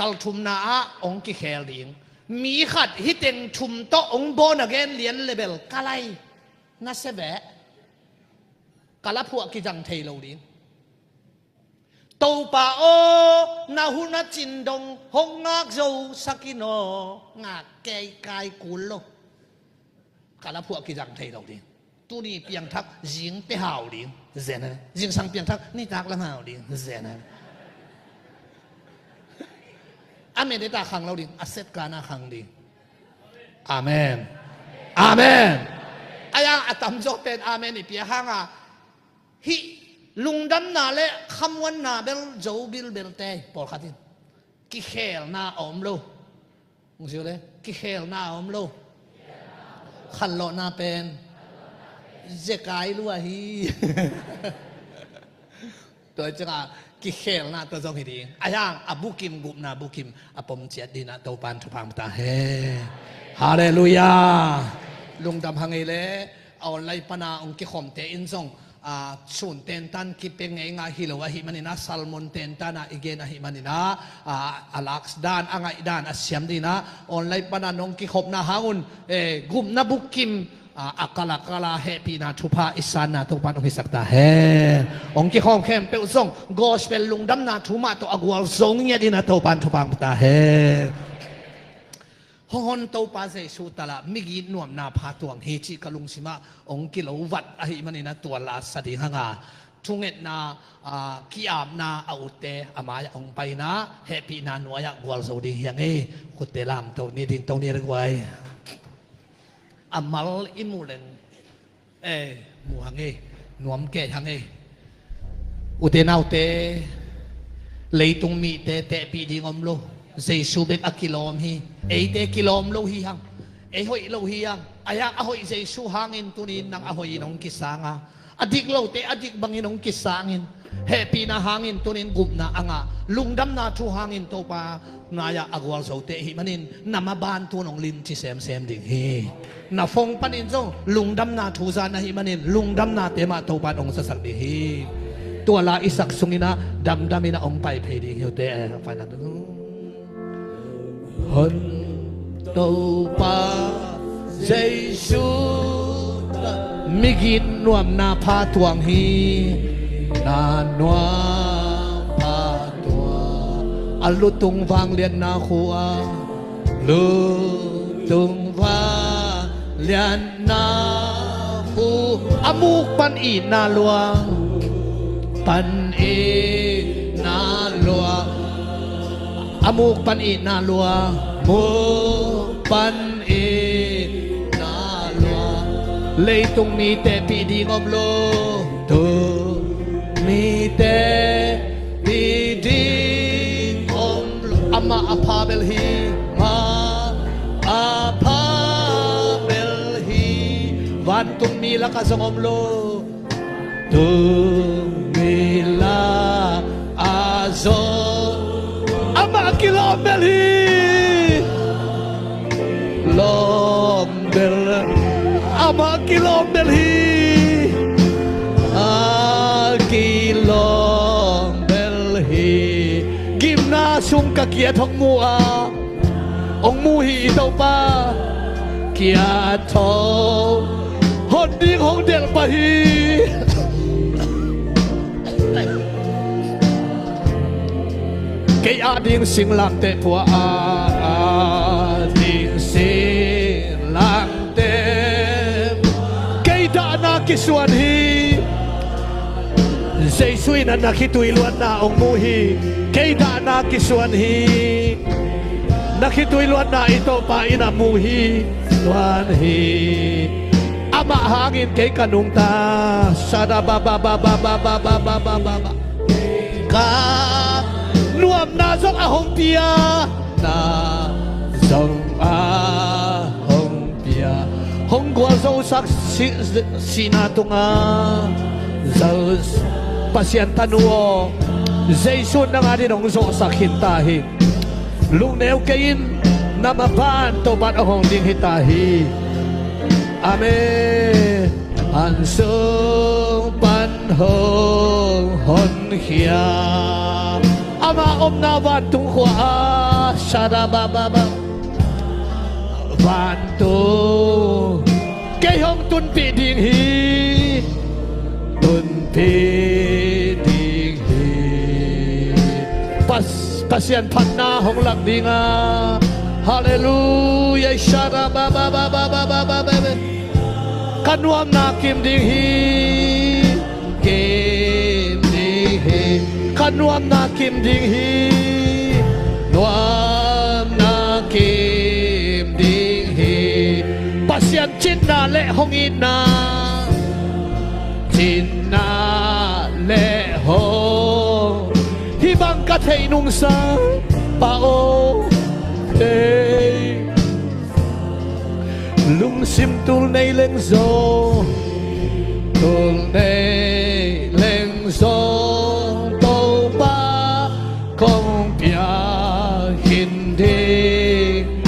Talthumna ah hong kikhel ding. Mi khat hih teng thum tawh hong born again lian le bel ka lai. Na se beh. Ka laphuah kizang thei lo ding. Topa aw, na hun a cin dong hong ngak zo sak in aw, ngak kei kai kul lo. Ka laphuah kizang thei lo ding. Tuni piangthak zing te hau ding. Zen a. Zingsang piangthak nitak lam hau ding. Zen a. A men deta khang lo ding. A set kana khang ding. Amen. Amen. Aya a tamzaw pen amen i pia hanga. Hih lungdamna le khamuanna bel zo bilbelte pawlkhat in kikhelna a om lo. Hong zio le, kikhelna a om lo. Khanlawhna pen zekai lua hi. Tua ciangah kikhelna tua zong hi ding. A hiang a bukim gupna bukim a pom ciat dinah Topan thupha ta he. Halleluiah. Lungdam hang ei le a online pana hong kikhawmte in zong a, sun tentan kipia ngeingai hi lo ahih maninah, sermon tentanah i gen ahih maninah, a, a lak dan a ngaih dan a siam dinah online pana nong kikhopna hangun, e, gupna bukim, a, a kalakala hehpihna thupha i sanna Topan hong hisak ta he. Hong kikhawm khempeuh zong gospel lungdamna thu mah tawh a gualzo ngiat dinah Topan thupha ta he. Hong hon Topa Jesu talah migit nuamna pha tuang hi cih ka lungsimah hong kilo vat ahih maninah tua la sa ding hanga thungetna, a, ki-apna a utte a mai-ah hong paina hehpihna nuai-ah gualzo ding hi hang ei. Khutte lamto ni dingto ni a guai. A mal i muh leng. E, mu hang ei, nuam kei hang ei. Ute naute, leitung mite tehpih ding om lo. Jesu bek a kilawm hi. Eite kilawm lo hi hang. Ei hoih lo hi hang. A hiang a hoih Jesu hangin tunin nang a hoihin hong kisanga, a dik lote a dik bangin hong kisangin, hehpihna hangin tunin gupna a ngah, lungdamna thu hangin Topa nai-ah a gualzote ahih manin na maban tun hong limci semsem ding hi. Na phone panin zong lungdamna thu zan ahih manin lungdamnate mah Topan hong zasak ding hi. Tua la i sak sunginah damdaminah hong pai phei ding hi ute. Hon Topa Jesu, migit nuamna pha tuang hi. Na nuam pha tuang a lutung vangliatna khua, lutung vangliatna khu a muk pan itna luang, pan itna luang, a muk pan itna luang, muk pan itna luang. Leitung mite pih ding om lo, tung mite pih ding om lo. Amah a pha bel hi, amah a pha bel hi. Vantung mi lakah zong om lo, tung mi lakah zong. Amah kilawm bel hi. Lawm bel. Amah kilawm bel hi. A kilawm bel hi. Gimna sung ka kiat hong mu a, hong mu hi i Topa. Kiat hong hon ding hong delh pah hi. Kei a ding singlamteh pua a, a ding singlamteh, kei dahna kisuan hi. Jesu in a na khitui luatna hong mu hi. Kei dahna kisuan hi. Na khitui luatna i Topa in a mu hi. Luan hi. Amah hangin kei ka nungta. Sada ba ba ba. Ka nuamna zong a hong pia. Na zong a hong pia. Hong gualzosak si, sihna tunga. Zo Pasian tanu aw. Jesu nang adin hong zawhsak khin ta hi. Lungneu kei in, na maban Topan a hong ding hi ta hi. Amen. An sung pan hong honkhia. Ama omna vantung khua ah, shada ba ba ba. Vantung kei hong tunpih ding hi. Tunpih ding hi. Pas-, Pasian phatna hong lak ding a. Halleluiah. Shada ba ba ba. Ka nuamna kim ding hi. Kim ding hi. Ka nuamna kim ding hi. Nuamna kim ding hi. Pasian cinna le hong itna. Cinna le hong. Hih bang ka theih nungsa. Pa aw. Thei. Lungsim tul nei leng zong, tul nei leng zong, Topa kong pia khin ding,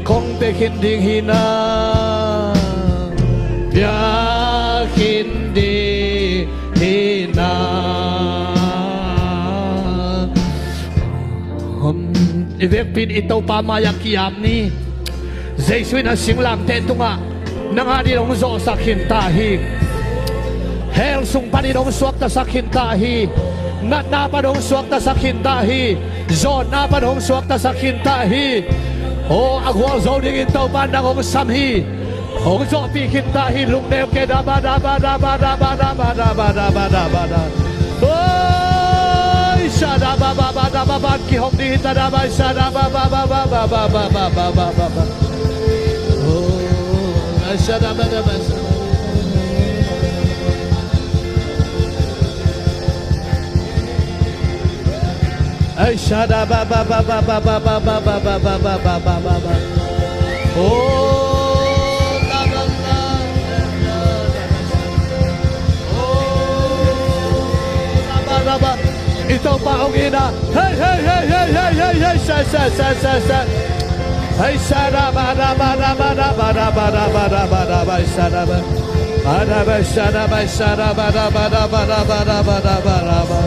kong pia khin ding hi na, pia khin ding hi na. Hom, i vekpi in i Topa mai-ah ki-ap ni. Jesu in a singlamteh tungah nang a dingin hong zawhsak khin ta hi. Hell sung panin hong suaktasak khin ta hi. Natna pan hong suaktasak khin ta hi. Zawnna pan hong suaktasak khin ta hi. Aw, a gualzo dingin Topa nang hong sam hi. Hong zawhpih khin ta hi. Lungneu kei da ba da ba da ba da ba da ba da ba da ba da ba da. Oi, shada ba ba ba da ba ba, kihong ding hi ta da ba, shada ba ba ba. Oh, shada ba da ba. Ai, shada ba ba ba. Oh, la ba ba. Oh, la ba la ba. I Topa hong itna. Hey, hey, hey, hey, hey, hey, hey, sa, sa, sa, sa, sa. Hey, shada ba da ba da ba da ba da ba da ba da ba da ba, shada ba. Ba da ba, shada ba, shada ba da ba da ba da ba da ba da ba da ba.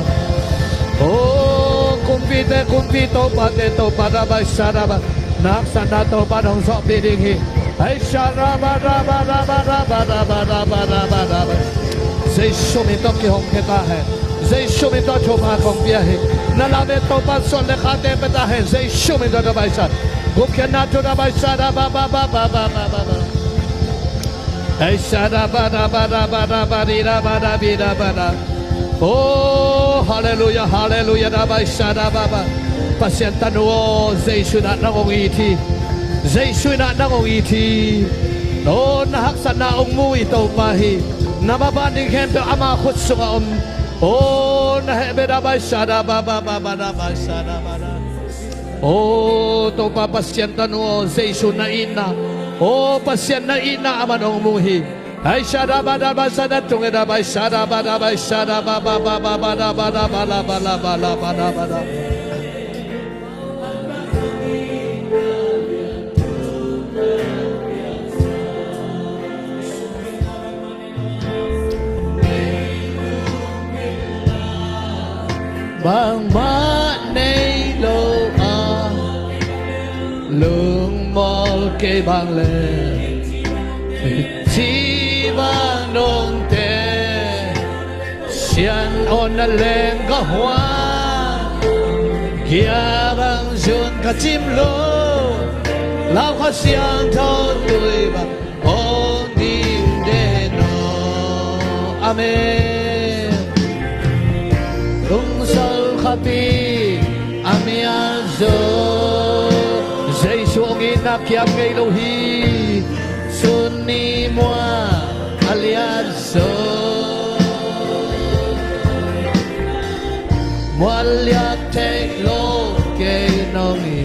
Oh, kumpite kumpi, topate topa, da ba, shada ba. Na haksatna Topa in hong zawhpih ding hi. Hei, shada ba da ba da ba da ba da ba da ba da ba da ba. Jesu min tawh kihong khe ta hen. Jesu min tawh thupha kong pia hi. Na lamet Topa in suan le khate pia ta hen. Jesu min tawh da ba, shada. Gupkhiatna thu da ba, shada ba ba ba ba ba ba ba ba. Ei, shada ba da ba da ba da ba di da ba da bi da ba da. Oh, halleluiah, halleluiah, da ba, shada ba ba. Pasian tanu aw, Jesu in ah nang hong it hi. Jesu in ah nang hong it hi. Oh, na haksatna hong mu i Topa hi. Na maban ding khempeuh ama khut sungah om. Oh, na heh beh da ba, shada ba ba ba ba da ba, shada ba da. Oh, Topa Pasian tanu aw, Jesu na itna. Oh, Pasian na itna aman hong mu hi. Ai, shada ba da ba, shada tung e da ba, shada ba da ba, shada ba ba ba ba ba da ba da ba la ba la ba la ba da ba da. Bangmah nei lo a, lungmuang kei bang leh, mithi vang nong te, Sian aw na leng ka huan, kia bang zun ka cim lo, Lau Kha Siangtho tui bang hong dim den aw. Amen. Lungsol khapi a mial zo, Jesu hong itna kiam ngei lo hi. Sun ni mual a liat zo, mual liat thei lo kei nong hi.